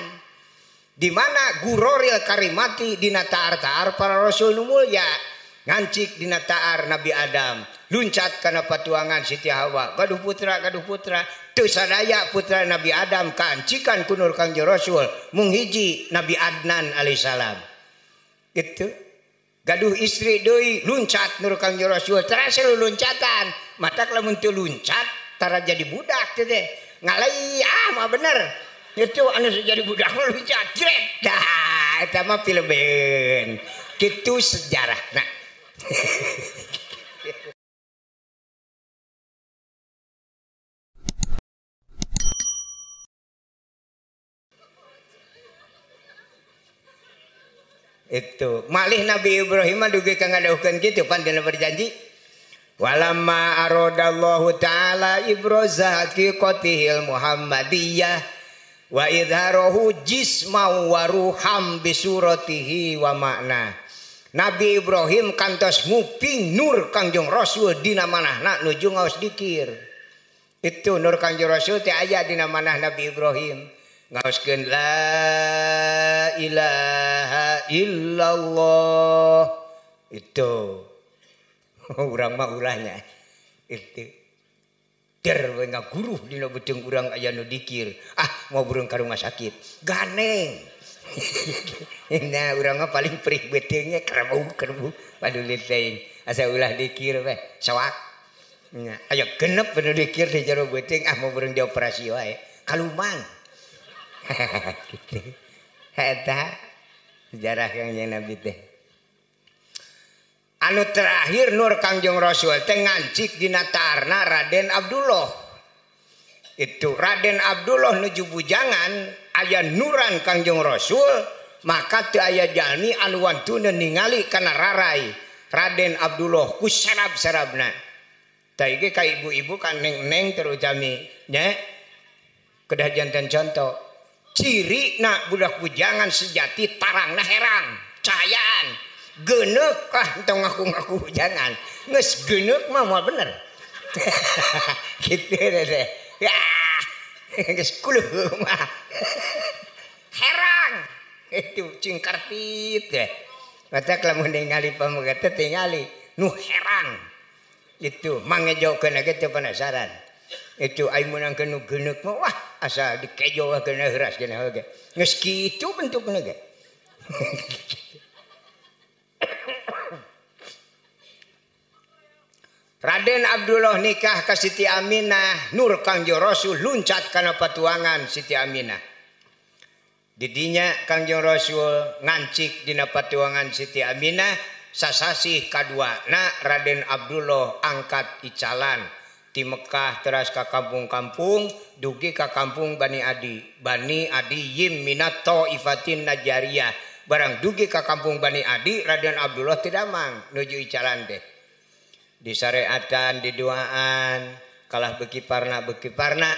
Di mana guroril karimati dina taar-taar para rasul nu mulya, ngancik dina taar Nabi Adam, luncat kana patuangan Siti Hawa, gaduh putra gaduh putra. Teu sadaya putra Nabi Adam kaancikan ku nur Kangjeng Rasul mung hiji Nabi Adnan alaihissalam. Gitu. Gaduh istri deui luncat nur Kangjeng Rasul terasa luncatan. Matak lamun teu luncat tara jadi budak teh teh. Ngalai ah mah bener. Itu anu jadi budak mah luncat jret. Dah eta mah filmen. Kitu sejarahna. Itu malih Nabi Ibrahim mah dugi ka ngadauhkeun kitu pan dina berjanji walamma aradallahu ta'ala ibraza haqiqatihil muhammadiyah wa idharahu jisma wa ruham bisuratihi wa makna. Nabi Ibrahim kantos nguping nur Kangjeng Rasul dina manahna nuju ngaos dikir. Itu nur Kangjeng Rasul teh aya dina manah Nabi Ibrahim. Ngaoskeun la ilaha illallah. Itu urang mah ulahnya. Itu der we ngaguruh dina beuteung urang aya nu dikir. Ah mau burung ka rumah sakit. Ganeng. Nah urang mah paling perih beuteungnya kerebu-kerebu paduli teuing. Asa ulah dikir we soak. Nya aya genep nu dikir di jero beuteung ah mau burung dioperasi wae. Kaluman. Gitu. Eta sejarah Kangjeng Nabi teh. Anu terakhir nur Kangjeng Rasul teh ngancik dina taarna Raden Abdullah. Itu Raden Abdullah nuju bujangan aya nuran Kangjeng Rasul, maka teu aya jalmi anu wantuna ningali kana rarai Raden Abdullah ku sarab-sarabna. Tah ieu ka ibu-ibu ka neng-neng terutami nya kedah janten contoh. Ciri nak budak bujangan sejati tarangna herang cahayaan geneuk ah entong ngaku-ngaku bujangan geus geneuk mah moal bener. Kitu teh ya geus kuluh mah herang itu cingkartit teh. Matak lamun ningali pamegat teh tingali nu herang itu mangejokeun ge teu penasaran. Itu ai meunangkeun nu geneuk mah wah asa dikejo geuna heuras geuna ge. Geus kitu bentukna ge. Raden Abdullah nikah ka Siti Aminah, nur Kangjeng Rasul luncat kana patuangan Siti Aminah. Didinya Kangjeng Rasul ngancik dina patuangan Siti Aminah sasasih kaduana Raden Abdullah angkat icalan di Mekah teras ka kampung-kampung dugi ka kampung Bani Adi. Bani Adi yim minat Taifatin Najariyah. Barang dugi ka kampung Bani Adi Raden Abdullah tidak mang nuju icalan teh. Disareatan, diduaan, kalah beki parna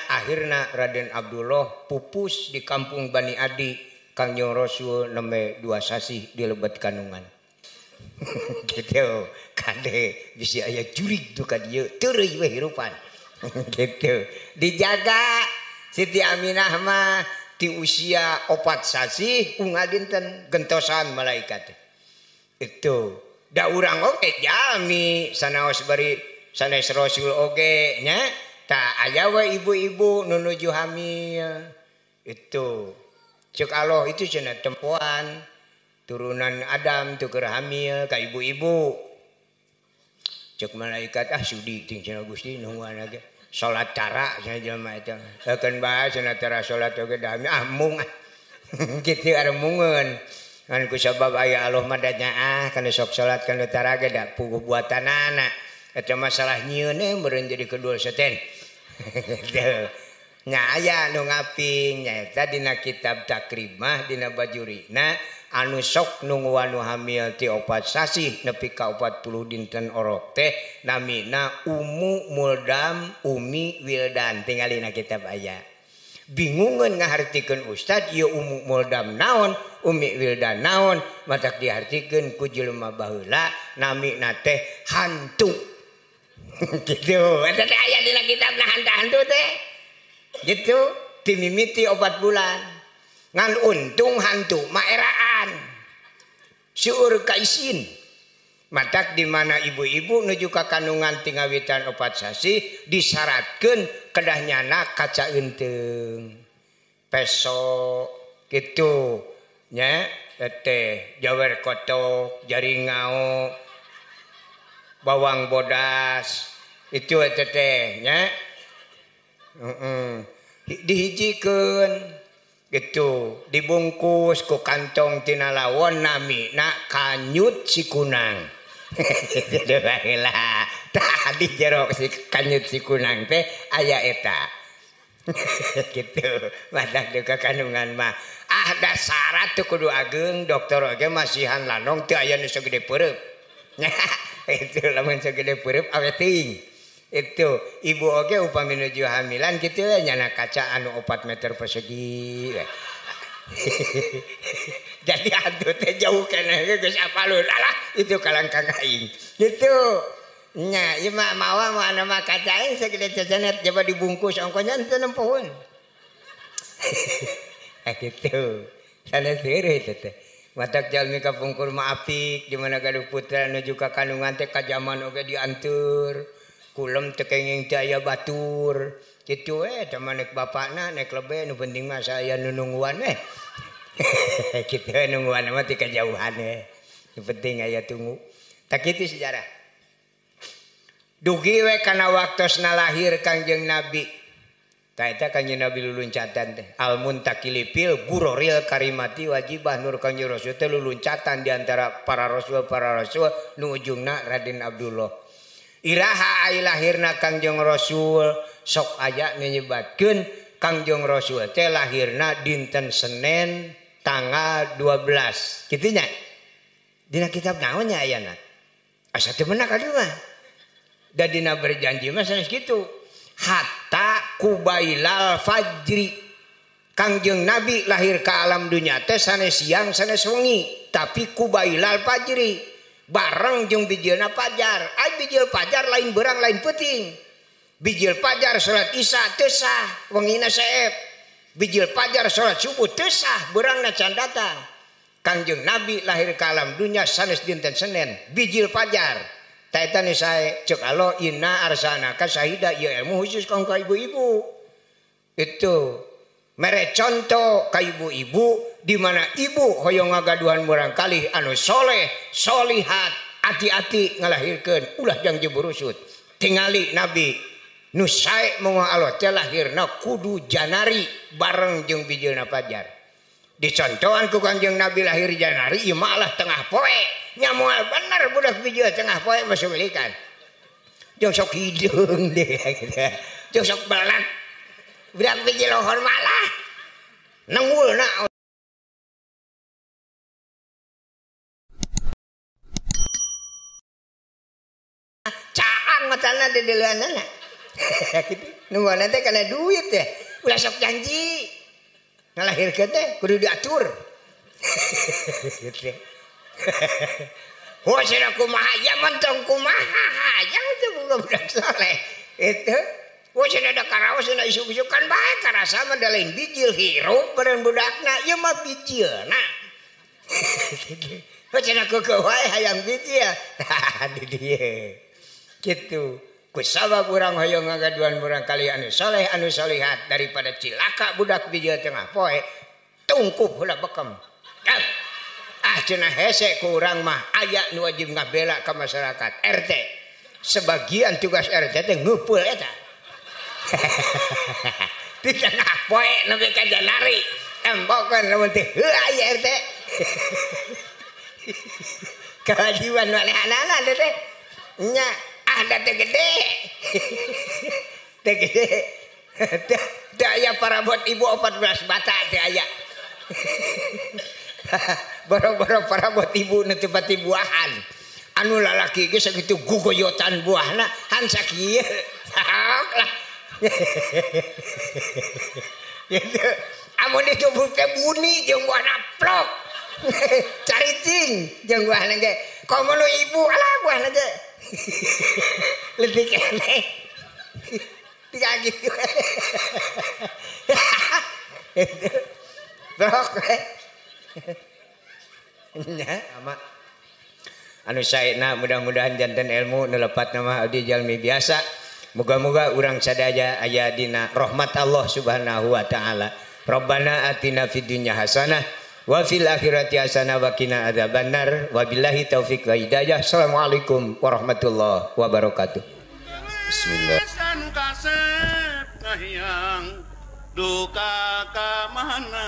akhirna Raden Abdullah pupus di kampung Bani Adi. Kangjeng Rasul nembe 2 sasih di lebet kandungan. Gitu kade bisi aya jurig tu ka dieu teureui we hirupan. Gitu dijaga Siti Aminah mah ti usia 4 sasih unggal dinten gentosan malaikat. Itu da urang oge jalmi sanaos bari sanes Rasul oge nya ta aya we ibu-ibu nu nuju hamil. Itu ceuk Allah itu cenah tempoan turunan Adam tu keur hamil ka ibu-ibu. Ceuk malaikat ah sudi ting cenah Gusti nungguan ge salat cara cenah jelema eta. Keun bae cenah tara salat oge da hamil ah mung ah. Kitu aremungeun. Ngan ku sabab aya Allah mah da nyaah kana sok salat kana tara ge da puguh buatanana. Eta masalah nyieun meureun jadi kedul seten. Nya aya nu ngaping nyaeta dina kitab Takrimah dina Bajurina anu sok nungguan nu hamil ti 4 sasih nepi ka 40 dinten orok teh namina Ummu Muldam Umi Wildan tingali na kitab aya. Bingungeun ngahartikeun ustad ieu Ummu Muldam naon Umi Wildan naon matak dihartikeun ku jelema baheula namina teh hantu. Gitu eta teh aya dina kitabna hantu teh. Gitu timimiti 4 bulan. Ngan untung hantu mah eraan. Seueur kaisin. Matak di mana ibu-ibu nuju ka kandungan tingawitan 4 sasih disyaratkeun kedah nyana kaca eunteung. Peso gitu nya teh jawer kotok, jaringao, bawang bodas itu teh nya. Dihijikeun gitu dibungkus ku kantong tina lawon namina kanyut si kunang. Tadi jero si kanyut si kunang teh aya eta. Gitu matak duka kandungan mah ah da syarat teu kudu ageung dokter oge masihan lanong teu aya nu sagede peureub. Itu lamun sagede peureub awet teuing. Itu ibu oge upami nuju hamilan kitu we nyana kaca anu 4 meter persegi. Jadi hantu teh jauh keneh geus apalun alah itu kalangkang aing. Gitu. Nya ieu mah mawa mah anu mah kaca aing sagede cecenet coba dibungkus ongkonya teu nempoeun. Gitu. Sanes heureuy teh teh. Matak jalmi kapungkur mah apik di mana gaduh putra nuju ka kandungan teh ka jaman oge dianteur. Kulem teu kenging teu aya batur. Kitu we teh mah nek bapakna nek lebe nu penting mah saya nu nungguan we. Kitu we nungguan mah ti kajauhan we. Nu penting aya tunggu. Tak kitu sejarah. Dugi we kana waktosna lahir Kangjeng Nabi. Ta eta Kangjeng Nabi luluncatan teh. Al muntakilipil guroril karimati wajibah nur Kangjeng Rasul teh luluncatan di antara para rasul nu ujungna Raden Abdullah. Iraha ai lahirna Kangjeng Rasul sok aya nyebatkeun Kangjeng Rasul teh lahirna dinten Senin tanggal 12. Kitu nya. Dina kitab naon nya ayana? Asa teu menak aduh mah. Da dina berjanji mah sanes kitu. Hatta kubailal fajri. Kangjeng Nabi lahir ka alam dunya teh sanes siang sanes wengi, tapi kubailal fajri. Bareng jeung bijilna fajar. Ai bijil fajar lain berang lain peuting. Bijil fajar salat isya teu sah, wengina seep. Bijil fajar salat subuh teu sah, beurangna can datang. Kangjeng Nabi lahir ka alam dunya sanes dinten Senin, bijil fajar. Ta eta nu sae ceuk Allah inna arsalnaka syahida ieu ilmu khusus kanggo ibu-ibu. Itu mere contoh ka ibu-ibu di mana ibu hoyong ngagaduhan murangkalih anu soleh, solihat, hati-hati ngalahirkeun ulah jang jeburusut. Tingali Nabi nu sae moal Allah teh lahirna kudu janari bareng jeung bijilna fajar. Dicontohan ku Kangjeng Nabi lahir Januari ieu malah tengah poe. Nya moal bener budak bijil tengah poe masulikan. Jeung sok hideung deh gitu. Jeung sok belat. Budak bijil lohor malah nenggulna. Caang matana di deuleunana. Kitu nungguan teh kana duit teh. Ulah sok janji. Ngalahirkeun teh kudu diatur. Gitu. Wah cenah kumaha ya mentong kumaha hayang teh boga budak saleh. Itu wah cenah da karaos cenah isuk-isukan bae karasa mah da lain bijil hirup beureun budakna ieu mah bijilna. Wah cenah keukeuh wae hayang bijil. Tah di dieu. Kitu. Kusabab urang hoyong ngagaduhan urang kali anu soleh anu solihat daripada cilaka budak bijil tengah poe tungkup heula bekem. Ah cenah hese ku urang mah aya nu wajib ngabela ka masyarakat RT. Sebagian tugas RT teh ngumpul eta. Di tengah poe nepi ka Janari embokeun lamun teh heuh aya RT. Kewajiban manehanana teh nya ah da teh gede. Teh gede. Teh aya parabot ibu 14 bata teh aya. Boro-boro parabot ibu nu teu pati buahan. Anu lalaki ge sakitu gugoyotan buahna han sakieu. Sok lah. Gitu. Amun ditubuh teh buni jeung buahna plok. Caricing jeung buahna ge. Komo nu ibu alah buahna ge. Leutik keneh. Tiga gitu. Itu. Blok. Nya ama anu saena mudah-mudahan janten ilmu nu lepat nama abdi jalmi biasa. Moga-moga urang sadaya aya dina rahmat Allah Subhanahu wa taala. Rabbana atina fid dunya hasanah wa fil akhirati hasanah wa qina adzabannar. Wabillahi taufik wa hidayah. Assalamualaikum warahmatullahi wabarakatuh. Bismillah. Duka ka mana.